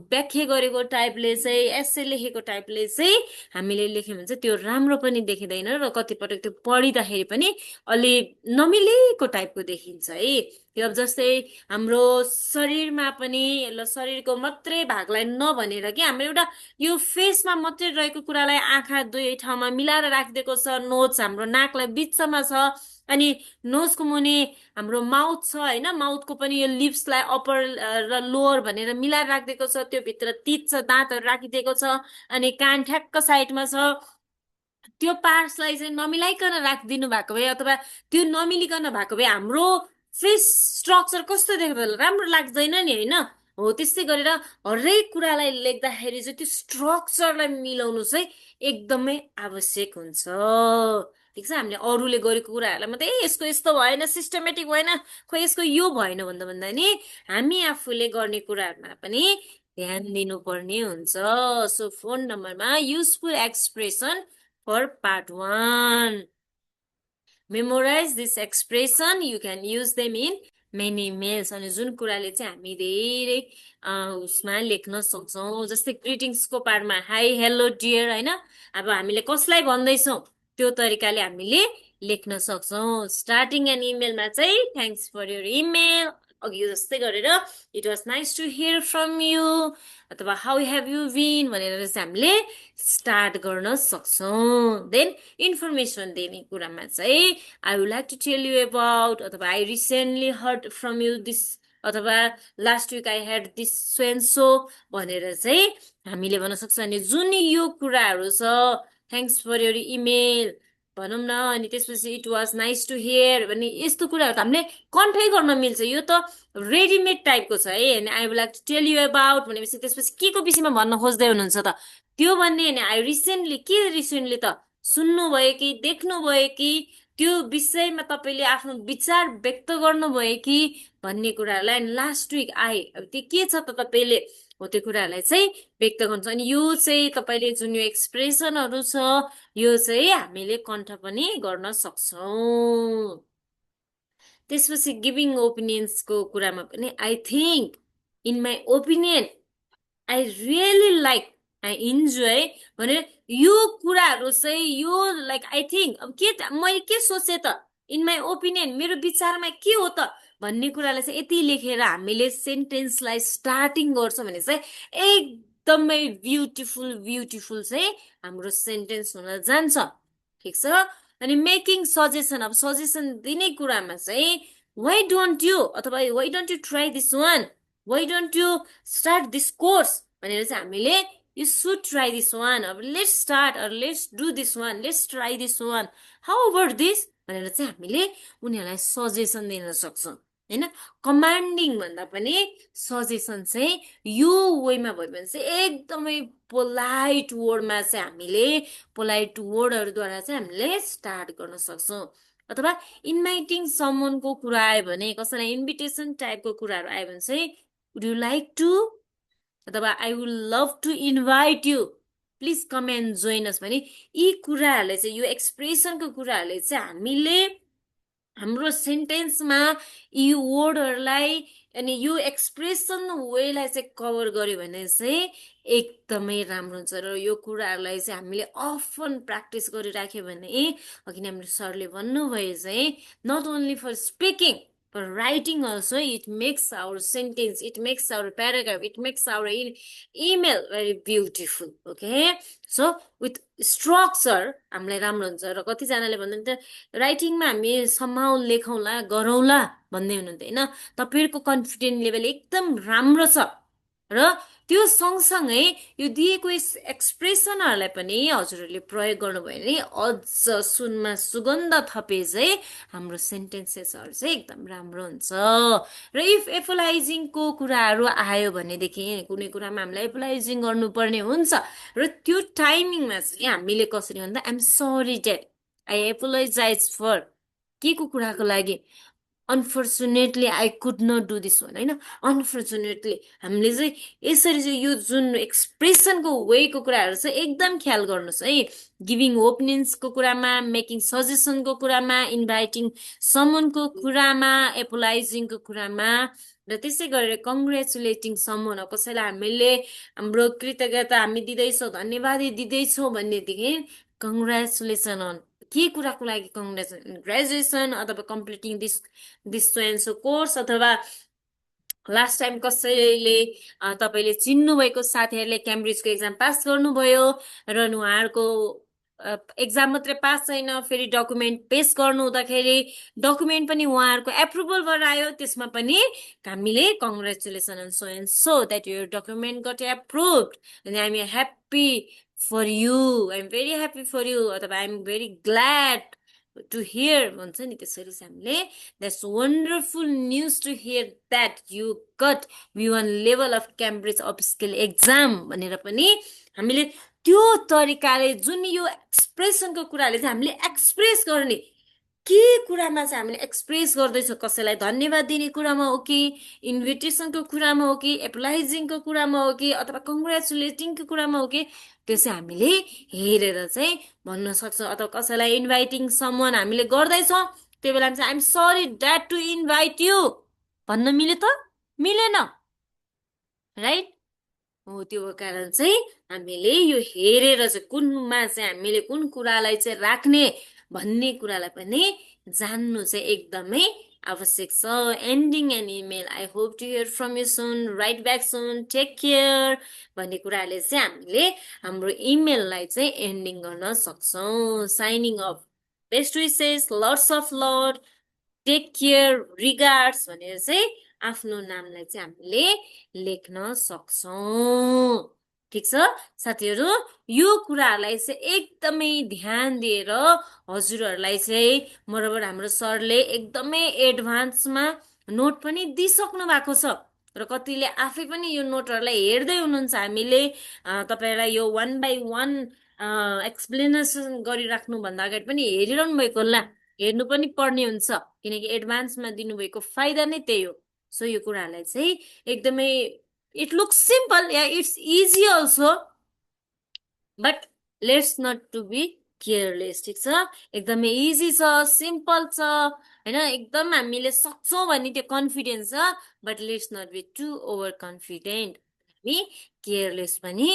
व्याख्या गरेको टाइपले चाहिँ एसे लेखेको टाइपले चाहिँ हामीले लेख्यौँ भने चाहिँ त्यो राम्रो पनि देखिँदैन र कतिपटक त्यो पढिँदाखेरि पनि अलि नमिलेको टाइपको देखिन्छ है। त्यो अब जस्तै हाम्रो शरीरमा पनि शरीरको मात्रै भागलाई नभनेर कि हाम्रो एउटा यो फेसमा मात्रै रहेको कुरालाई आँखा दुई ठाउँमा मिलाएर राखिदिएको छ, नोज हाम्रो नाकलाई बिचमा छ अनि नोजको मुनि हाम्रो माउथ छ होइन, माउथको पनि यो लिप्सलाई अप्पर र लोअर भनेर मिलाएर राखिदिएको छ, त्यो भित्र तित छ, दाँतहरू राखिदिएको छ अनि कान ठ्याक्क साइडमा छ। त्यो पार्ट्सलाई चाहिँ नमिलाइकन राखिदिनु भएको भए अथवा त्यो नमिलिकन भएको भए हाम्रो फेस स्ट्रक्चर कस्तो देख्दा राम्रो लाग्दैन नि होइन। हो त्यस्तै गरेर हरेक कुरालाई लेख्दाखेरि चाहिँ त्यो स्ट्रक्चरलाई मिलाउनु चाहिँ एकदमै आवश्यक हुन्छ। ठिक छ, हामीले अरूले गरेको कुराहरूलाई मात्रै यसको यस्तो भएन, सिस्टमेटिक भएन, खोइ यसको यो भएन भन्दा नि हामी आफूले गर्ने कुराहरूमा पनि ध्यान दिनुपर्ने हुन्छ। सो फोन नम्बरमा useful expression for part 1, memorize this expression, you can use them in many mails। अनि जुन कुराले चाहिँ हामी धेरै उसमा लेख्न सक्छौँ, जस्तै ग्रिटिङ्सको पार्टमा हाई हेलो डियर होइन, अब हामीले कसलाई भन्दैछौँ त्यो तरिकाले हामीले लेख्न सक्छौँ स्टार्टिङ एन इमेलमा चाहिँ थ्याङ्क्स फर योर इमेल अघि जस्तै गरेर it was nice to hear from you अथवा हाउ हेभ यु बिन भनेर चाहिँ हामीले स्टार्ट गर्न सक्छौँ देन इन्फर्मेसन दिने कुरामा चाहिँ I would like to tell you about अथवा I recently heard from you this अथवा last week I had this so and so भनेर चाहिँ हामीले भन्न सक्छौँ अनि जुन यो कुराहरू छ थ्याङ्क्स फर योर इमेल भनौँ न अनि त्यसपछि it was nice to hear भने यस्तो कुराहरू त हामीले कन्ठै गर्न मिल्छ यो त रेडिमेड टाइपको छ है अनि I would like to tell you about भनेपछि त्यसपछि के को विषयमा भन्न खोज्दै हुनुहुन्छ त त्यो भन्ने होइन आई रिसेन्टली त सुन्नुभयो कि देख्नुभयो कि त्यो विषयमा तपाईँले आफ्नो विचार व्यक्त गर्नुभयो कि भन्ने कुराहरूलाई अनि लास्ट विक आए अब त्यो के छ त तपाईँले हो त्यो कुराहरूलाई चाहिँ व्यक्त गर्नुहुन्छ अनि यो चाहिँ तपाईँले जुन यो एक्सप्रेसनहरू छ यो चाहिँ हामीले कण्ठ पनि गर्न सक्छौँ त्यसपछि गिभिङ ओपिनियन्सको कुरामा पनि I think in my opinion I really like I enjoy भनेर यो कुराहरू चाहिँ यो लाइक आई थिङ्क अब मैले के सोचेँ त इन माई ओपिनियन मेरो विचारमा के हो त भन्ने कुरालाई चाहिँ यति लेखेर हामीले सेन्टेन्सलाई स्टार्टिङ गर्छौँ भने चाहिँ एकदमै ब्युटिफुल चाहिँ हाम्रो सेन्टेन्स हुन जान्छ ठिक छ अनि मेकिङ सजेसन अब सजेसन दिने कुरामा चाहिँ वाइ डोन्ट यु अथवा why don't you try this one why don't you start this course भनेर चाहिँ हामीले you should try this one अब let's start or let's do this one let's try this one how about this भनेर चाहिँ हामीले उनीहरूलाई सजेसन दिन सक्छौँ होइन कमान्डिङ भन्दा पनि सजेसन चाहिँ यो वेमा भयो भने चाहिँ एकदमै पोलाइट वर्डमा चाहिँ हामीले पोलाइट वर्डहरूद्वारा चाहिँ हामीले स्टार्ट गर्न सक्छौँ अथवा इन्भाइटिङ समनको कुरा आयो भने कसैलाई इन्भिटेसन टाइपको कुराहरू आयो भने चाहिँ वुड यु लाइक टु अथवा I would love to invite you please come and join us भने यी कुराहरूले चाहिँ यो एक्सप्रेसनको कुराहरूले चाहिँ हामीले हाम्रो सेन्टेन्समा यी वर्डहरूलाई अनि यो एक्सप्रेसन वेलाई चाहिँ कभर गर्यो भने चाहिँ एकदमै राम्रो हुन्छ र यो कुराहरूलाई चाहिँ हामीले अफन प्र्याक्टिस गरिराख्यो भने अघि हामीले सरले भन्नुभयो चाहिँ not only for speaking but writing also it makes our sentence it makes our paragraph it makes our email very beautiful okay so with structure हामीलाई राम्रो हुन्छ र कतिजनाले भन्नुहुन्छ राइटिङमा हामी somehow लेखौँला गरौँला भन्दै हुनुहुन्छ हैन तपाईहरुको कन्फिडेन्स लेभल एकदम राम्रो छ र त्यो सँगसँगै यो दिएको एक्सप्रेसनहरूलाई पनि हजुरहरूले प्रयोग गर्नुभयो भने अझ सुनमा सुगन्ध थपे चाहिँ हाम्रो सेन्टेन्सेसहरू चाहिँ एकदम राम्रो हुन्छ र इफ एपोलाइजिङको कुराहरू आयो भनेदेखि कुनै कुरामा हामीलाई एपोलाइजिङ गर्नुपर्ने हुन्छ र त्यो टाइमिङमा चाहिँ हामीले कसरी भन्दा I'm sorry dad I apologise for के को कुराको लागि unfortunately I could not do this one होइन अनफर्चुनेटली हामीले चाहिँ यसरी चाहिँ यो जुन एक्सप्रेसनको वेको कुराहरू चाहिँ एकदम ख्याल गर्नुहोस् है गिभिङ ओपिनियन्सको कुरामा मेकिङ सजेसनको कुरामा इन्भाइटिङ समनको कुरामा एपोलाइजिङको कुरामा र त्यसै गरेर कङ्ग्रेचुलेटिङ समन कसैलाई हामीले हाम्रो कृतज्ञता हामी दिँदैछौँ धन्यवाद दिँदैछौँ भनेदेखि कङ्ग्रेचुलेसन अन के कुराको लागि कङ्ग्रेचुलेसन ग्रेजुएसन अथवा completing this so and so course अथवा लास्ट टाइम कसैले तपाईँले चिन्नुभएको साथीहरूले क्याम्ब्रिजको एक्जाम पास गर्नुभयो र उहाँहरूको एक्जाम मात्रै पास छैन फेरि डकुमेन्ट पेस गर्नु हुँदाखेरि डकुमेन्ट पनि उहाँहरूको एप्रुभल भएर आयो त्यसमा पनि हामीले कङ्ग्रेचुलेसन एन्ड सो द्याट यो document got approved and I am happy for you I'm very happy for you अथवा I'm very glad to hear भन्छ नि त्यसरी चाहिँ हामीले that's wonderful news to hear that you got V1 level of Cambridge upskill exam भनेर पनि हामीले त्यो तरिकाले जुन यो एक्सप्रेसनको कुराले चाहिँ हामीले एक्सप्रेस गर्ने के कुरामा चाहिँ हामीले एक्सप्रेस गर्दैछौँ कसैलाई धन्यवाद दिने कुरामा हो कि इन्भिटेसनको कुरामा हो कि एप्लाइजिङको कुरामा हो कि अथवा कङ्ग्रेचुलेटिङको कुरामा हो कि त्यो चाहिँ हामीले हेरेर चाहिँ भन्न सक्छौँ अथवा कसैलाई इन्भाइटिङ समन हामीले गर्दैछौँ त्यो बेला चाहिँ I'm sorry dad to invite you भन्न मिल्यो त मिलेन राइट हो त्यो कारण चाहिँ हामीले यो हेरेर चाहिँ कुनमा चाहिँ हामीले कुन कुरालाई चाहिँ राख्ने भन्ने कुरालाई पनि जान्नु चाहिँ एकदमै आवश्यक छ ending an email I hope to hear from you soon write back soon take care भन्ने कुराले चाहिँ हामीले हाम्रो इमेललाई चाहिँ एन्डिङ गर्न सक्छौँ signing off best wishes lots of love take care regards भनेर चाहिँ आफ्नो नामलाई चाहिँ हामीले लेख्न सक्छौँ ठिक छ साथीहरू यो कुराहरूलाई चाहिँ एकदमै ध्यान दिएर हजुरहरूलाई चाहिँ बराबर हाम्रो सरले एकदमै एडभान्समा नोट पनि दिइसक्नु भएको छ र कतिले आफै पनि यो नोटहरूलाई हेर्दै हुनुहुन्छ हामीले तपाईँलाई यो 1 by 1 एक्सप्लेनेसन गरिराख्नुभन्दा अगाडि पनि हेरिरहनु भएको होला हेर्नु पनि पर्ने हुन्छ किनकि एडभान्समा दिनुभएको फाइदा नै त्यही हो सो यो कुराहरूलाई चाहिँ एकदमै it looks simple yeah it's easy also but let's not to be careless ठिक छ एकदमै इजी छ सिम्पल छ हैन एकदम हामीले सक्छौँ भन्ने त्यो कन्फिडेन्स छ but let's not be too over confident हामी केयरलेस पनि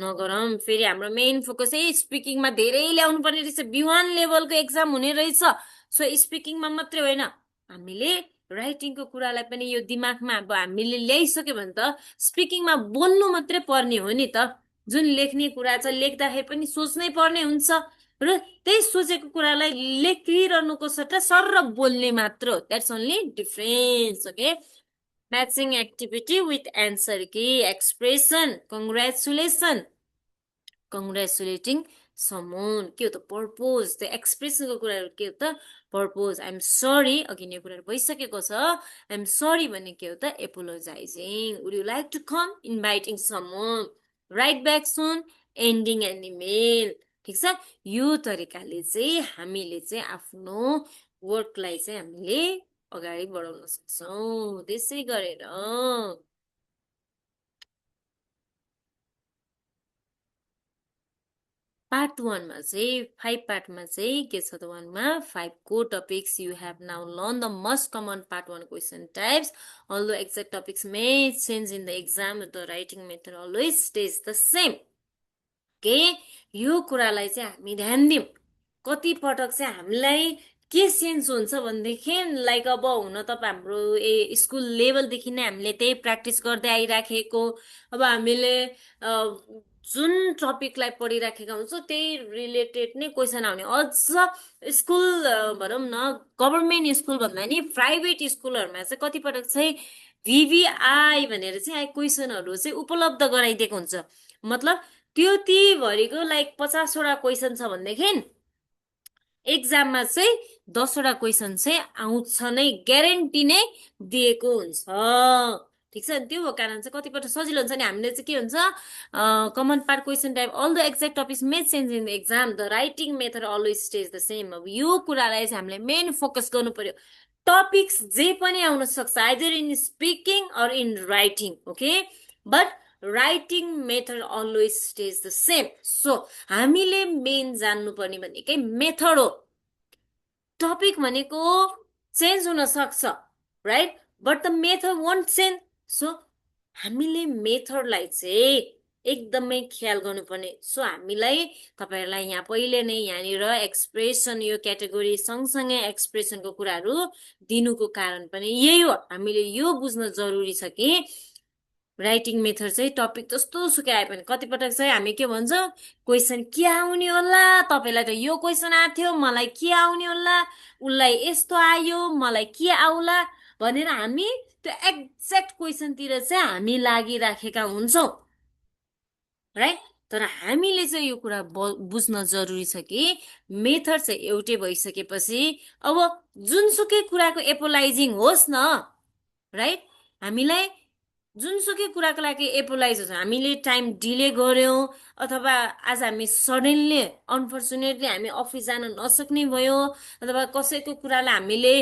नगरौँ फेरि हाम्रो मेन फोकस चाहिँ स्पिकिङमा धेरै ल्याउनु पर्ने रहेछ B1 लेभलको एक्जाम हुने रहेछ सो स्पिकिङमा मात्रै होइन हामीले राइटिङको कुरालाई पनि यो दिमागमा अब हामीले ल्याइसक्यो भने त स्पिकिङमा बोल्नु मात्रै पर्ने हो नि त जुन लेख्ने कुरा छ लेख्दाखेरि पनि सोच्नै पर्ने हुन्छ र त्यही सोचेको कुरालाई लेखिरहनुको सट्टा सरर बोल्ने मात्र हो that's only difference okay matching activity with answer कि एक्सप्रेसन कङ्ग्रेचुलेटिङ समोन के हो त पर्पोज त्यो एक्सप्रेसनको कुराहरू के हो त पर्पोज आइएम सरी अघि नै कुराहरू भइसकेको छ आइएम सरी भन्ने के हो त apologising would you like to come inviting someone write back soon ending an email ठिक छ यो तरिकाले चाहिँ हामीले चाहिँ आफ्नो वर्कलाई चाहिँ हामीले अगाडि बढाउन सक्छौँ त्यसै गरेर पार्ट 1 मा चाहिँ 5 पार्टमा चाहिँ के छ त 1 मा 5 core topics you have now learned the most common part 1 question types although exact topics may change in the exam the writing method always stays the same के यो कुरालाई चाहिँ हामी ध्यान दिउँ कति पटक चाहिँ हामीलाई के सेन्स हुन्छ भनेदेखि लाइक अब हुन त हाम्रो स्कुल लेभलदेखि नै हामीले त्यही प्र्याक्टिस गर्दै आइराखेको अब हामीले जुन टपिकलाई पढिराखेका हुन्छौँ त्यही रिलेटेड नै क्वेसन आउने अझ स्कुल भनौँ न गभर्मेन्ट स्कुल भन्दा नि प्राइभेट स्कुलहरूमा चाहिँ कतिपटक चाहिँ VVI भनेर चाहिँ क्वेसनहरू चाहिँ उपलब्ध गराइदिएको हुन्छ मतलब त्यो भरिको लाइक 50 वटा क्वेसन छ भनेदेखि एक्जाममा चाहिँ 10 वटा क्वेसन चाहिँ आउँछ नै ग्यारेन्टी नै दिएको हुन्छ ठिक छ त्यो हो कारण चाहिँ कतिपटक सजिलो हुन्छ नि हामीले चाहिँ के हुन्छ common part question type all the exact topics may change in the exam the writing method always stays the same अब यो कुरालाई चाहिँ हामीले मेन फोकस गर्नु पर्यो टपिक्स जे पनि आउन सक्छ either in speaking or in writing okay but writing method always stays the same so हामीले मेन जान्नुपर्ने भनेकै मेथड हो टपिक भनेको चेन्ज हुन सक्छ right but the method won't change so हामीले मेथडलाई चाहिँ एकदमै ख्याल गर्नुपर्ने सो हामीलाई तपाईहरुलाई यहाँ पहिले नै यहाँनिर एक्सप्रेसन यो क्याटेगोरी सँगसँगै एक्सप्रेसनको कुराहरू दिनुको कारण पनि यही हो हामीले यो बुझ्न जरुरी छ कि राइटिङ मेथड चाहिँ टपिक जस्तो सुकै आए पनि कतिपटक चाहिँ हामी के भन्छ क्वेसन के आउने होला तपाईलाई त यो क्वेसन आएको थियो मलाई के आउने होला उलाई यस्तो आयो मलाई के आउला भनेर हामी त्यो एक्ज्याक्ट क्वेसनतिर चाहिँ हामी लागिराखेका हुन्छौँ राइट तर हामीले चाहिँ यो कुरा बुझ्न जरुरी छ कि मेथड चाहिँ एउटै भइसकेपछि अब जुनसुकै कुराको एपोलाइजिङ होस् न राइट हामीलाई जुनसुकै कुराको लागि एपोलाइज हुन्छ हामीले टाइम डिले गर्यौं अथवा आज हामी सडनली अनफर्चुनेटली हामी अफिस जान नसक्ने भयो अथवा कसैको कुरालाई हामीले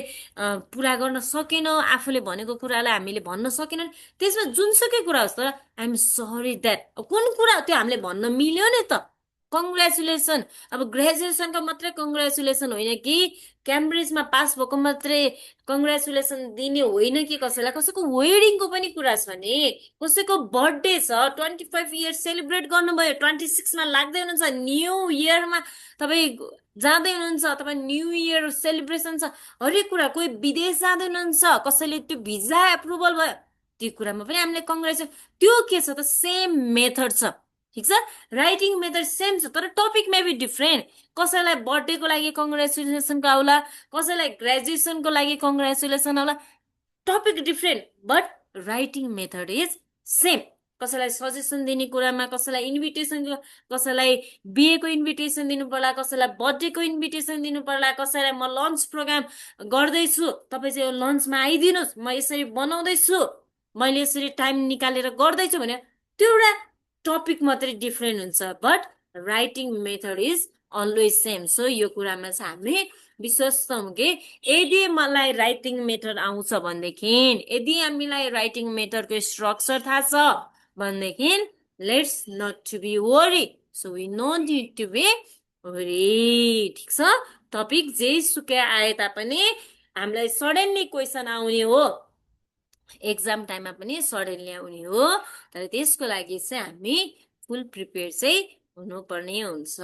पूरा गर्न सकेनौं आफूले भनेको कुरालाई हामीले भन्न सकेनौं त्यसमा जुनसुकै कुरा होस् तर आई एम सरी दैट कुन कुरा त्यो हामीले भन्न मिल्यो नि त कङ्ग्रेचुलेसन अब ग्रेजुएसनको मात्रै कङ्ग्रेचुलेसन होइन कि क्याम्ब्रिजमा पास भएको मात्रै कङ्ग्रेचुलेसन दिने होइन कि कसैलाई कसैको वेडिङको पनि कुरा छ भने कसैको बर्थडे छ 25 इयर्स सेलिब्रेट गर्नुभयो 26 मा लाग्दै हुनुहुन्छ न्यू इयरमा तपाई जाँदै हुनुहुन्छ, तपाईँ न्यू इयर सेलिब्रेसन छ, हरेक कुरा, कोही विदेश जाँदै हुनुहुन्छ, कसैले त्यो भिजा एप्रुभल भयो, त्यो कुरामा पनि हामीले कङ्ग्रेचुलेसन। त्यो के छ त, सेम मेथड छ, ठिक छ, राइटिङ मेथड सेम छ, तर टपिक मे बी डिफ्रेन्ट। कसैलाई बर्थडेको लागि कङ्ग्रेचुलेसनको आउला, कसैलाई ग्रेजुएसनको लागि कङ्ग्रेचुलेसन आउला, topic different, but writing method is same. कसैलाई सजेसन दिने कुरामा, कसैलाई इन्भिटेसन, कसैलाई बिहेको इन्भिटेसन दिनु पर्ला, कसैलाई बर्थडेको इन्भिटेसन दिनु पर्ला, कसैलाई म लन्च प्रोग्राम गर्दैछु, तपाईँ चाहिँ यो लन्चमा आइदिनुहोस्, म यसरी बनाउँदैछु, मैले यसरी टाइम निकालेर गर्दैछु भने त्यो एउटा टपिक मात्रै डिफ्रेन्ट हुन्छ, but writing method is always same. So यो कुरामा चाहिँ हामी विश्वास छौँ कि यदि मलाई राइटिङ मेथड आउँछ भनेदेखि, यदि हामीलाई राइटिङ मेथडको स्ट्रक्चर थाहा छ भनेदेखि, let's not to be worry, so we no need to be worry, ठिक छ। टपिक जे सुकै आए तापनि हामीलाई सडनली क्वेसन आउने हो, एक्जाम टाइममा पनि सडनली आउने हो, तर त्यसको लागि चाहिँ हामी फुल प्रिपेयर चाहिँ हुनुपर्ने हुन्छ।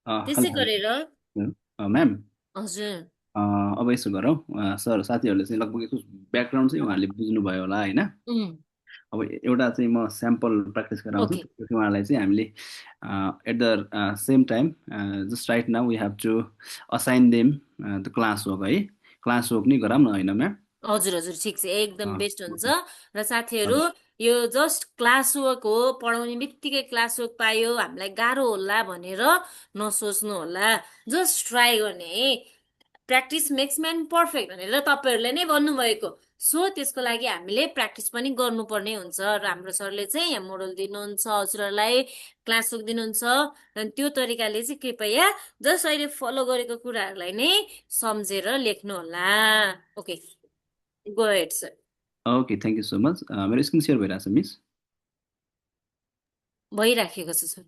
त्यसै गरेर म्याम, हजुर अब यसो गरौँ, सर साथीहरूले चाहिँ लगभग यसको ब्याकग्राउन्ड चाहिँ उहाँहरूले बुझ्नुभयो होला होइन। अब एउटा चाहिँ म स्याम्पल प्र्याक्टिस गराउँछु, ओके त्यसपछि उहाँलाई चाहिँ हामीले at the same time just right now we have to assign them the class work है, क्लास वर्क नै गराउँ न होइन म्याम। हजुर हजुर ठिक छ, एकदम बेस्ट हुन्छ। र साथीहरू, हजुर यो जस्ट क्लास वर्क हो, पढाउने बित्तिकै क्लास वर्क पायो हामीलाई गाह्रो होला भनेर नसोच्नु होला, जस्ट ट्राई गर्ने है, प्र्याक्टिस मेक्स म्यान पर्फेक्ट भनेर तपाईँहरूले नै भन्नुभएको, सो त्यसको लागि हामीले प्र्याक्टिस पनि गर्नुपर्ने हुन्छ। र हाम्रो सरले चाहिँ यहाँ मोडल दिनुहुन्छ, हजुरहरूलाई क्लास वर्क दिनुहुन्छ, र त्यो तरिकाले चाहिँ कृपया जस्ट अहिले फलो गरेको कुराहरूलाई नै सम्झेर लेख्नु होला। Okay, go ahead sir. Okay, thank you so much. मेरो स्क्रिन सेयर भइरहेको छ मिस? भइराखेको छ सर।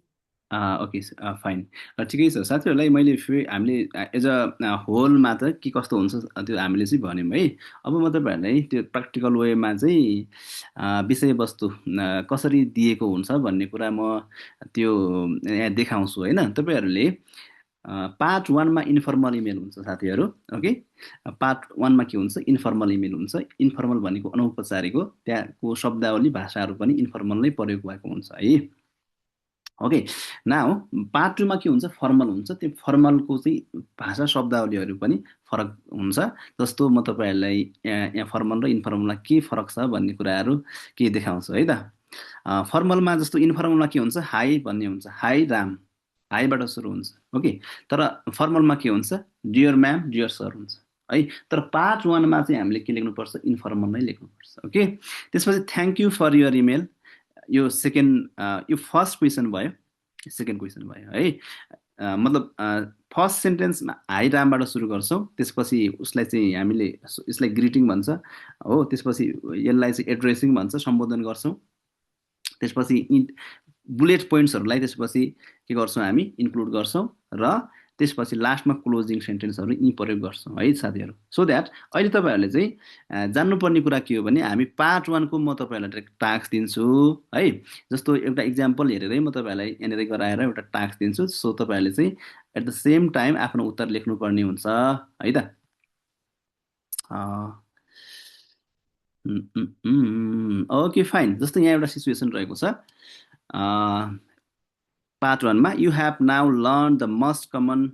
ओके, फाइन, ठिकै छ। साथीहरूलाई मैले फेरि हामीले एज अ होलमा त के कस्तो हुन्छ त्यो हामीले चाहिँ भन्यौँ है। अब म तपाईँहरूलाई त्यो प्र्याक्टिकल वेमा चाहिँ विषयवस्तु कसरी दिएको हुन्छ भन्ने कुरा म त्यो यहाँ देखाउँछु होइन। तपाईँहरूले पार्ट 1मा इन्फर्मल इमेल हुन्छ साथीहरू, ओके। पार्ट 1मा के हुन्छ, इन्फर्मल इमेल हुन्छ। इन्फर्मल भनेको अनौपचारिक हो, त्यहाँको शब्दावली भाषाहरू पनि इन्फर्मल नै प्रयोग भएको हुन्छ है। ओके, नाउ पार्ट 2मा के हुन्छ, फर्मल हुन्छ। त्यो फर्मलको चाहिँ भाषा शब्दावलीहरू पनि फरक हुन्छ। जस्तो म तपाईँहरूलाई यहाँ फर्मल र इन्फर्मलमा के फरक छ भन्ने कुराहरू के देखाउँछु है त। फर्मलमा जस्तो इन्फर्मलमा के हुन्छ, हाई भन्ने हुन्छ, हाई राम, हाईबाट सुरु हुन्छ, ओके। तर फर्मलमा के हुन्छ, डियर म्याम, डियर सर हुन्छ है। तर पार्ट 1मा चाहिँ हामीले के लेख्नुपर्छ, इन्फर्मल नै लेख्नुपर्छ, ओके। त्यसपछि thank you for your email, यो सेकेन्ड, यो फर्स्ट क्वेसन भयो, सेकेन्ड क्वेसन भयो है। मतलब फर्स्ट सेन्टेन्समा हाई रामबाट सुरु गर्छौँ, त्यसपछि उसलाई चाहिँ हामीले यसलाई ग्रिटिङ भन्छ हो, त्यसपछि यसलाई चाहिँ एड्रेसिङ भन्छ, सम्बोधन गर्छौँ। त्यसपछि बुलेट पोइन्ट्सहरूलाई त्यसपछि के गर्छौँ, हामी इन्क्लुड गर्छौँ, र त्यसपछि लास्टमा क्लोजिङ सेन्टेन्सहरू यी प्रयोग गर्छौँ है साथीहरू। सो द्याट अहिले तपाईँहरूले चाहिँ जान्नुपर्ने कुरा के हो भने, हामी पार्ट 1को म तपाईँहरूलाई टास्क दिन्छु है। जस्तो एउटा इक्जाम्पल हेरेरै म तपाईँहरूलाई यहाँनिर गराएर एउटा टास्क दिन्छु, सो तपाईँहरूले चाहिँ एट द सेम टाइम आफ्नो उत्तर लेख्नुपर्ने हुन्छ है त। Okay, fine. जस्तो यहाँ एउटा सिचुएसन रहेको छ, पार्ट 1मा you have now learn the most common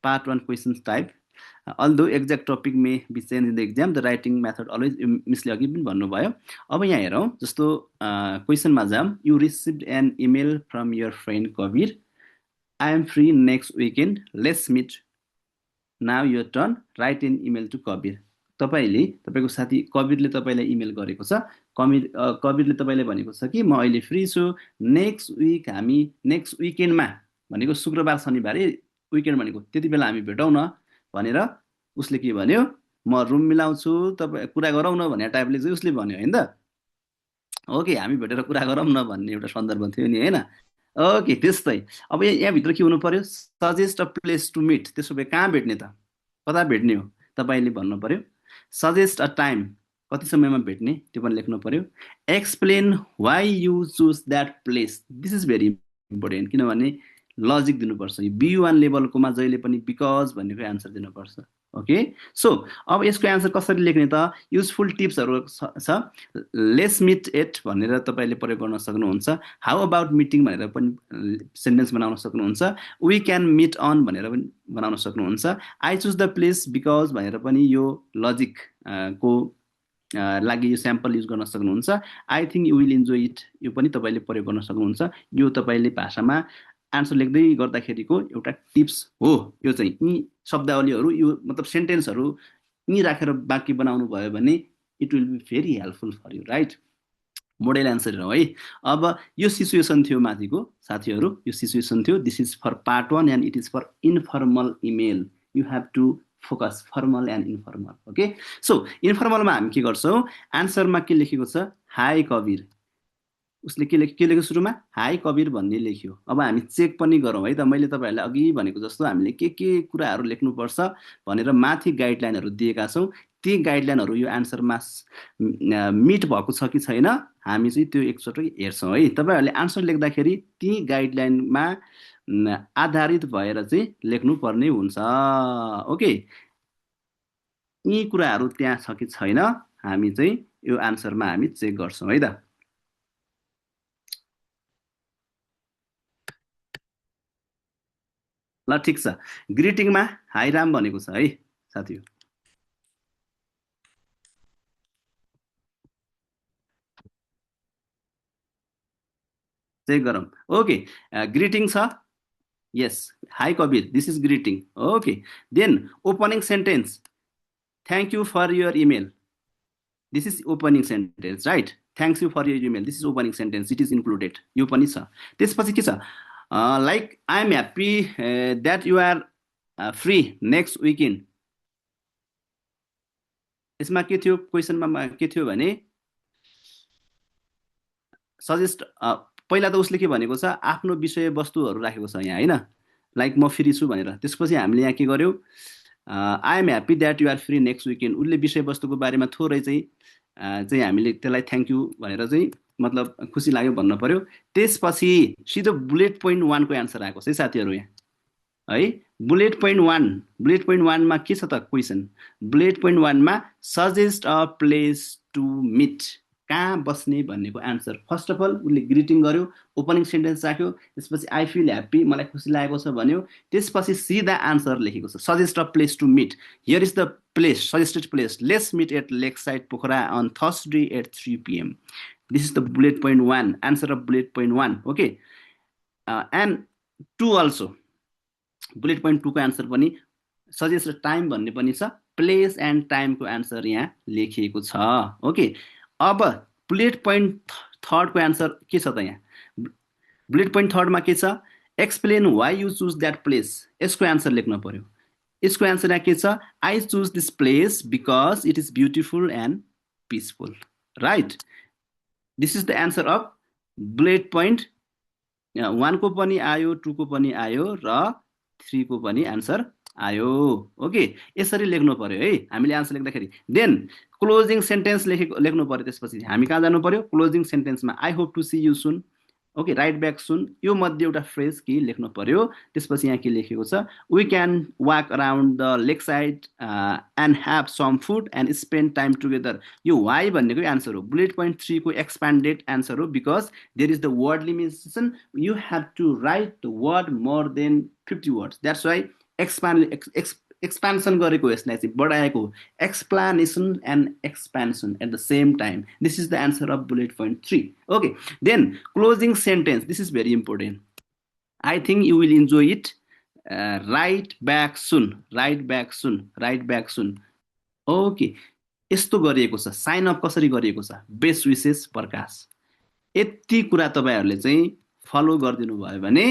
part 1 questions type, although exact topic may be change in the exam, the writing method always, मिसले अघि पनि भन्नुभयो। अब यहाँ हेरौँ, जस्तो क्वेसनमा जाऊँ, you received an email from your friend Kabir, I am free next weekend, let's meet, now यो turn, write an email to Kabir. तपाईँको साथी कबिरले तपाईँलाई इमेल गरेको छ, कबिरले तपाईँलाई भनेको छ कि म अहिले फ्री छु, नेक्स्ट विक हामी, नेक्स्ट विकेन्डमा भनेको शुक्रबार शनिबार, विकेन्ड भनेको त्यति बेला हामी भेटौँ न भनेर उसले के भन्यो, म रुम मिलाउँछु, तपाईँ कुरा गरौँ न भन्ने टाइपले चाहिँ उसले भन्यो होइन त। ओके, हामी भेटेर कुरा गरौँ न भन्ने एउटा सन्दर्भ थियो नि होइन। ओके, त्यस्तै अब यहाँभित्र के हुनु पर्यो, suggest a place to meet. त्यसो भए कहाँ भेट्ने त, कता भेट्ने हो तपाईँले भन्नु पर्यो। सजेस्ट अ टाइम, कति समयमा भेट्ने त्यो पनि लेख्नु पर्यो। Explain why you choose that place, this is very important, किनभने लजिक दिनुपर्छ। B1 लेभलकोमा जहिले पनि बिकज भन्नेको एन्सर दिनुपर्छ। ओके, सो अब यसको एन्सर कसरी लेख्ने त? युजफुल टिप्सहरू छ। लेट्स मिट एट भनेर तपाईँले प्रयोग गर्न सक्नुहुन्छ। हाउ अबाउट मिटिङ भनेर पनि सेन्टेन्स बनाउन सक्नुहुन्छ। वी क्यान मिट अन भनेर पनि बनाउन सक्नुहुन्छ। I choose the place because भनेर पनि यो लजिक को लागि यो स्याम्पल युज गर्न सक्नुहुन्छ। I think you will enjoy it, यो पनि तपाईँले प्रयोग गर्न सक्नुहुन्छ। यो तपाईँले भाषामा आन्सर लेख्दै गर्दाखेरिको एउटा टिप्स हो। यो चाहिँ यी शब्दावलीहरू, यो मतलब सेन्टेन्सहरू यी राखेर वाक्य बनाउनु भयो भने it will be very helpful for you, right? Model answer है। अब यो सिचुएसन थियो माथिको साथीहरू, यो सिचुएसन थियो। This is for part 1 and it is for informal email. You have to focus formal and informal. Okay, so इन्फर्मलमा हामी के गर्छौँ? एन्सरमा के लेखेको छ? हाई कवीर। उसले के लेख्यो सुरुमा? हाई कवीर भन्ने लेख्यो। अब हामी चेक पनि गरौँ है त। मैले तपाईँहरूलाई अघि भनेको जस्तो हामीले के कुराहरू लेख्नुपर्छ भनेर माथि गाइडलाइनहरू दिएका छौँ। ती गाइडलाइनहरू यो एन्सरमा मिट भएको छ कि छैन हामी चाहिँ त्यो एकचोटि हेर्छौँ है। तपाईँहरूले आन्सर लेख्दाखेरि ती गाइडलाइनमा आधारित भएर चाहिँ लेख्नुपर्ने हुन्छ। ओके, यी कुराहरू त्यहाँ छ कि छैन हामी चाहिँ यो आन्सरमा हामी चेक गर्छौँ है त। ल ठिक छ, ग्रिटिङमा हाई राम भनेको छ है साथी। चेक गरौँ। ओके, ग्रिटिङ छ। Yes, hi Kabir, this is greeting. Okay, then opening sentence, thank you for your email. This is opening sentence, right? Thanks you for your email, this is opening sentence, it is included, यो पनि छ। त्यसपछि के छ? Like I am happy that you are free next weekend. यसमा के थियो? क्वेसनमा के थियो भने सजेस्ट, पहिला त उसले के भनेको छ? आफ्नो विषयवस्तुहरू राखेको छ यहाँ, होइन? लाइक म फ्री छु भनेर। त्यसपछि हामीले यहाँ के गर्यौँ? I am happy that you are free next weekend. उसले विषयवस्तुको बारेमा थोरै चाहिँ हामीले त्यसलाई थ्याङ्क यू भनेर चाहिँ मतलब खुसी लाग्यो भन्नु पर्यो। त्यसपछि सिधो बुलेट पोइन्ट 1 को एन्सर आएको छ है साथीहरू यहाँ है। बुलेट पोइन्ट 1 मा के छ त क्वेसन? बुलेट पोइन्ट 1 मा suggest a place to meet, कहाँ बस्ने भन्नेको एन्सर। फर्स्ट अफ अल उसले ग्रिटिङ गर्यो, ओपनिङ सेन्टेन्स राख्यो, त्यसपछि आई फिल ह्याप्पी, मलाई खुसी लागेको छ भन्यो। त्यसपछि सिधा आन्सर लेखेको छ, suggest a place to meet. Here is the place, suggested place, let's meet at lake side Pokhara on Thursday at 3 PM। This is the bullet point 1, answer of bullet point 1। Okay, and 2 also, bullet point 2 को एन्सर पनि सजेस्ट टाइम भन्ने पनि छ, प्लेस एन्ड टाइमको एन्सर यहाँ लेखिएको छ। ओके, अब बुलेट पोइन्ट 3 को एन्सर के छ त? यहाँ बुलेट पोइन्ट 3 मा के छ? Explain why you choose that place. यसको एन्सर लेख्न पर्यो। यसको एन्सर यहाँ के छ? I choose this place because it is beautiful and peaceful, right? This is the answer of bullet point 1 को पनि आयो, 2 को पनि आयो र 3 को पनि एन्सर आयो। ओके, यसरी लेख्नु पर्यो है हामीले आन्सर लेख्दाखेरि। देन क्लोजिङ सेन्टेन्स लेख्नु पर्यो। त्यसपछि हामी कहाँ जानु पर्यो? क्लोजिङ सेन्टेन्समा I hope to see you soon. Okay, write back soon, यो मध्ये एउटा फ्रेज के लेख्नु पर्यो। त्यसपछि यहाँ के लेखेको छ? We can walk around the lake side and have some food and spend time together. यो वाइ भन्नेको एन्सर हो। बुलेट पोइन्ट 3 को एक्सपान्डेड एन्सर हो, because there is the word limitation, you have to write the word more than 50 words. That's why expansion गरेको, यसलाई चाहिँ बढाएको। Explanation and expansion at the same time. This is the answer of bullet point 3। Okay, then closing sentence, this is very important. I think you will enjoy it, write back soon, write back soon, write back soon. Okay, यस्तो गरिएको छ। साइन अप कसरी गरिएको छ? बेस्ट विशेष प्रकाश। यति कुरा तपाईँहरूले चाहिँ फलो गरिदिनु भयो भने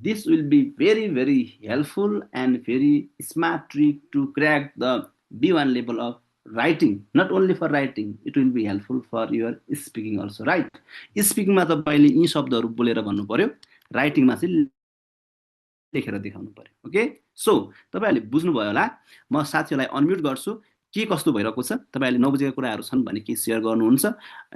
this will be very very helpful and very smart trick to crack the B1 level of writing. Not only for writing, it will be helpful for your speaking also, right? Speaking मा तपाईले यी शब्दहरु बोलेर भन्नु पर्यो, राइटिङ मा चाहिँ लेखेर देखाउनु पर्यो। ओके, सो तपाईहरुले बुझ्नु भयो होला। म साथीहरुलाई अनम्युट गर्छु। के कस्तो भइरहेको छ, तपाईँहरूले नबुझेका कुराहरू छन् भने के सेयर गर्नुहुन्छ,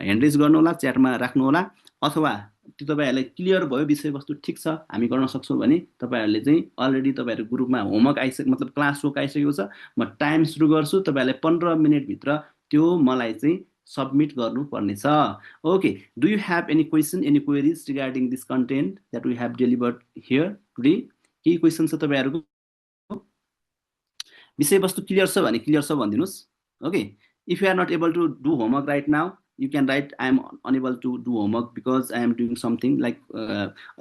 ह्यान्ड रेज गर्नु होला, च्याटमा राख्नु होला, अथवा त्यो तपाईँहरूलाई क्लियर भयो विषयवस्तु ठिक छ हामी गर्न सक्छौँ भने तपाईँहरूले चाहिँ अलरेडी तपाईँहरू ग्रुपमा होमवर्क मतलब क्लास वर्क आइसकेको छ, म टाइम सुरु गर्छु, तपाईँहरूले 15 मिनटभित्र त्यो मलाई चाहिँ सबमिट गर्नुपर्नेछ। Okay, do you have any question, any queries regarding this content that we have delivered here today? केही क्वेसन छ तपाईँहरूको? विषयवस्तु क्लियर छ भने क्लियर छ भनिदिनुहोस्। Okay, if you are not able to do homework right now, you can write I am unable to do homework because I am doing something, like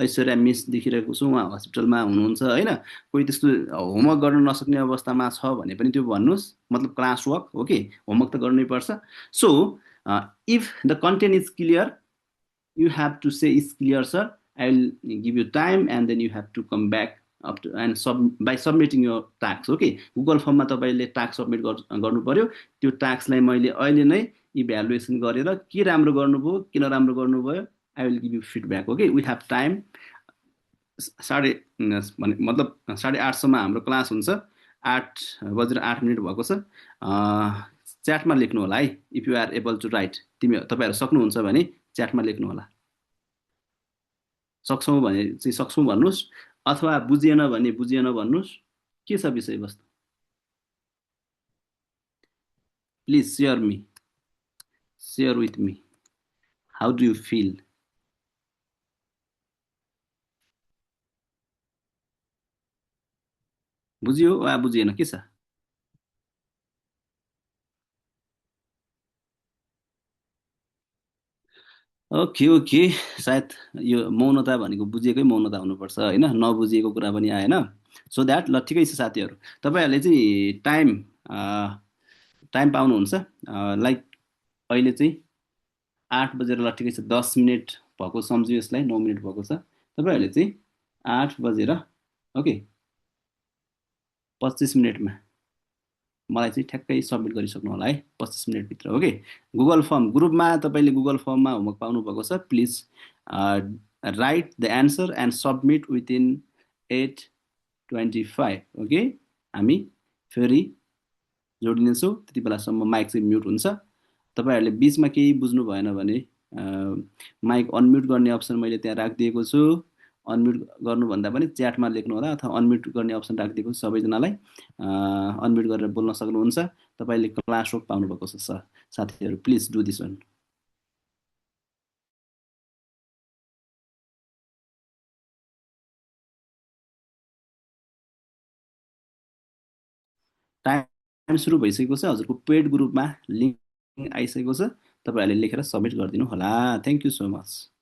Aishwarya miss देखिरहेको छु उहाँ हस्पिटलमा हुनुहुन्छ होइन, कोही त्यस्तो होमवर्क गर्न नसक्ने अवस्थामा छ भने पनि त्यो भन्नुहोस्, मतलब क्लास वर्क। ओके, होमवर्क त गर्नै पर्छ। So if the content is clear, you have to say is clear sir, I will give you time and then you have to come back up to and by submitting your tax। okay, Google फर्ममा तपाईँले टास्क सबमिट गर्नु पर्यो। त्यो टास्कलाई मैले अहिले नै इभ्यालुएसन गरेर के राम्रो गर्नुभयो के नराम्रो गर्नुभयो I will give you feedback. Okay, we have time, मतलब 8:30सम्म हाम्रो क्लास हुन्छ, 8:08 भएको छ। च्याटमा लेख्नु होला है, if you are able to write, तपाईँहरू सक्नुहुन्छ भने च्याटमा लेख्नु होला। सक्छौँ भने चाहिँ सक्छौँ भन्नुहोस्, अथवा बुझिएन भने बुझिएन भन्नुहोस्। के छ विषयवस्तु? Please share with me, how do you feel? बुझियो वा बुझिएन, के छ? ओके ओके, सायद यो मौनता भनेको बुझेकै मौनता हुनुपर्छ होइन, नबुझिएको कुरा पनि आएन। सो द्याट ल ठिकै छ साथीहरू, तपाईँहरूले चाहिँ टाइम पाउनुहुन्छ। लाइक अहिले चाहिँ 8 बजेर ल ठिकै छ 10 मिनट भएको सम्झियो, यसलाई 9 मिनट भएको छ। तपाईँहरूले चाहिँ 8 बजेर ओके 25 मिनटमा मलाई चाहिँ ठ्याक्कै सबमिट गरिसक्नु होला है, 25 मिनटभित्र। ओके, गुगल फर्म ग्रुपमा तपाईँले गुगल फर्ममा होमवर्क पाउनुभएको छ, please right the answer and submit within 8:25। Okay, हामी फेरि जोडिनेछौँ, त्यति बेलासम्म माइक चाहिँ म्युट हुन्छ। तपाईँहरूले बिचमा केही बुझ्नु भएन भने माइक अनम्युट गर्ने अप्सन मैले त्यहाँ राखिदिएको छु, अनम्युट गर्नुभन्दा पनि च्याटमा लेख्नु होला, अथवा अनम्युट गर्ने अप्सन राखिदिएको छु सबैजनालाई, अनम्युट गरेर बोल्न सक्नुहुन्छ। तपाईँले क्लास वर्क पाउनुभएको छ साथीहरू, please do this one. Time सुरु भइसकेको छ, हजुरको पेड ग्रुपमा लिङ्क आइसकेको छ, तपाईँहरूले लेखेर सबमिट गरिदिनु होला। Thank you so much.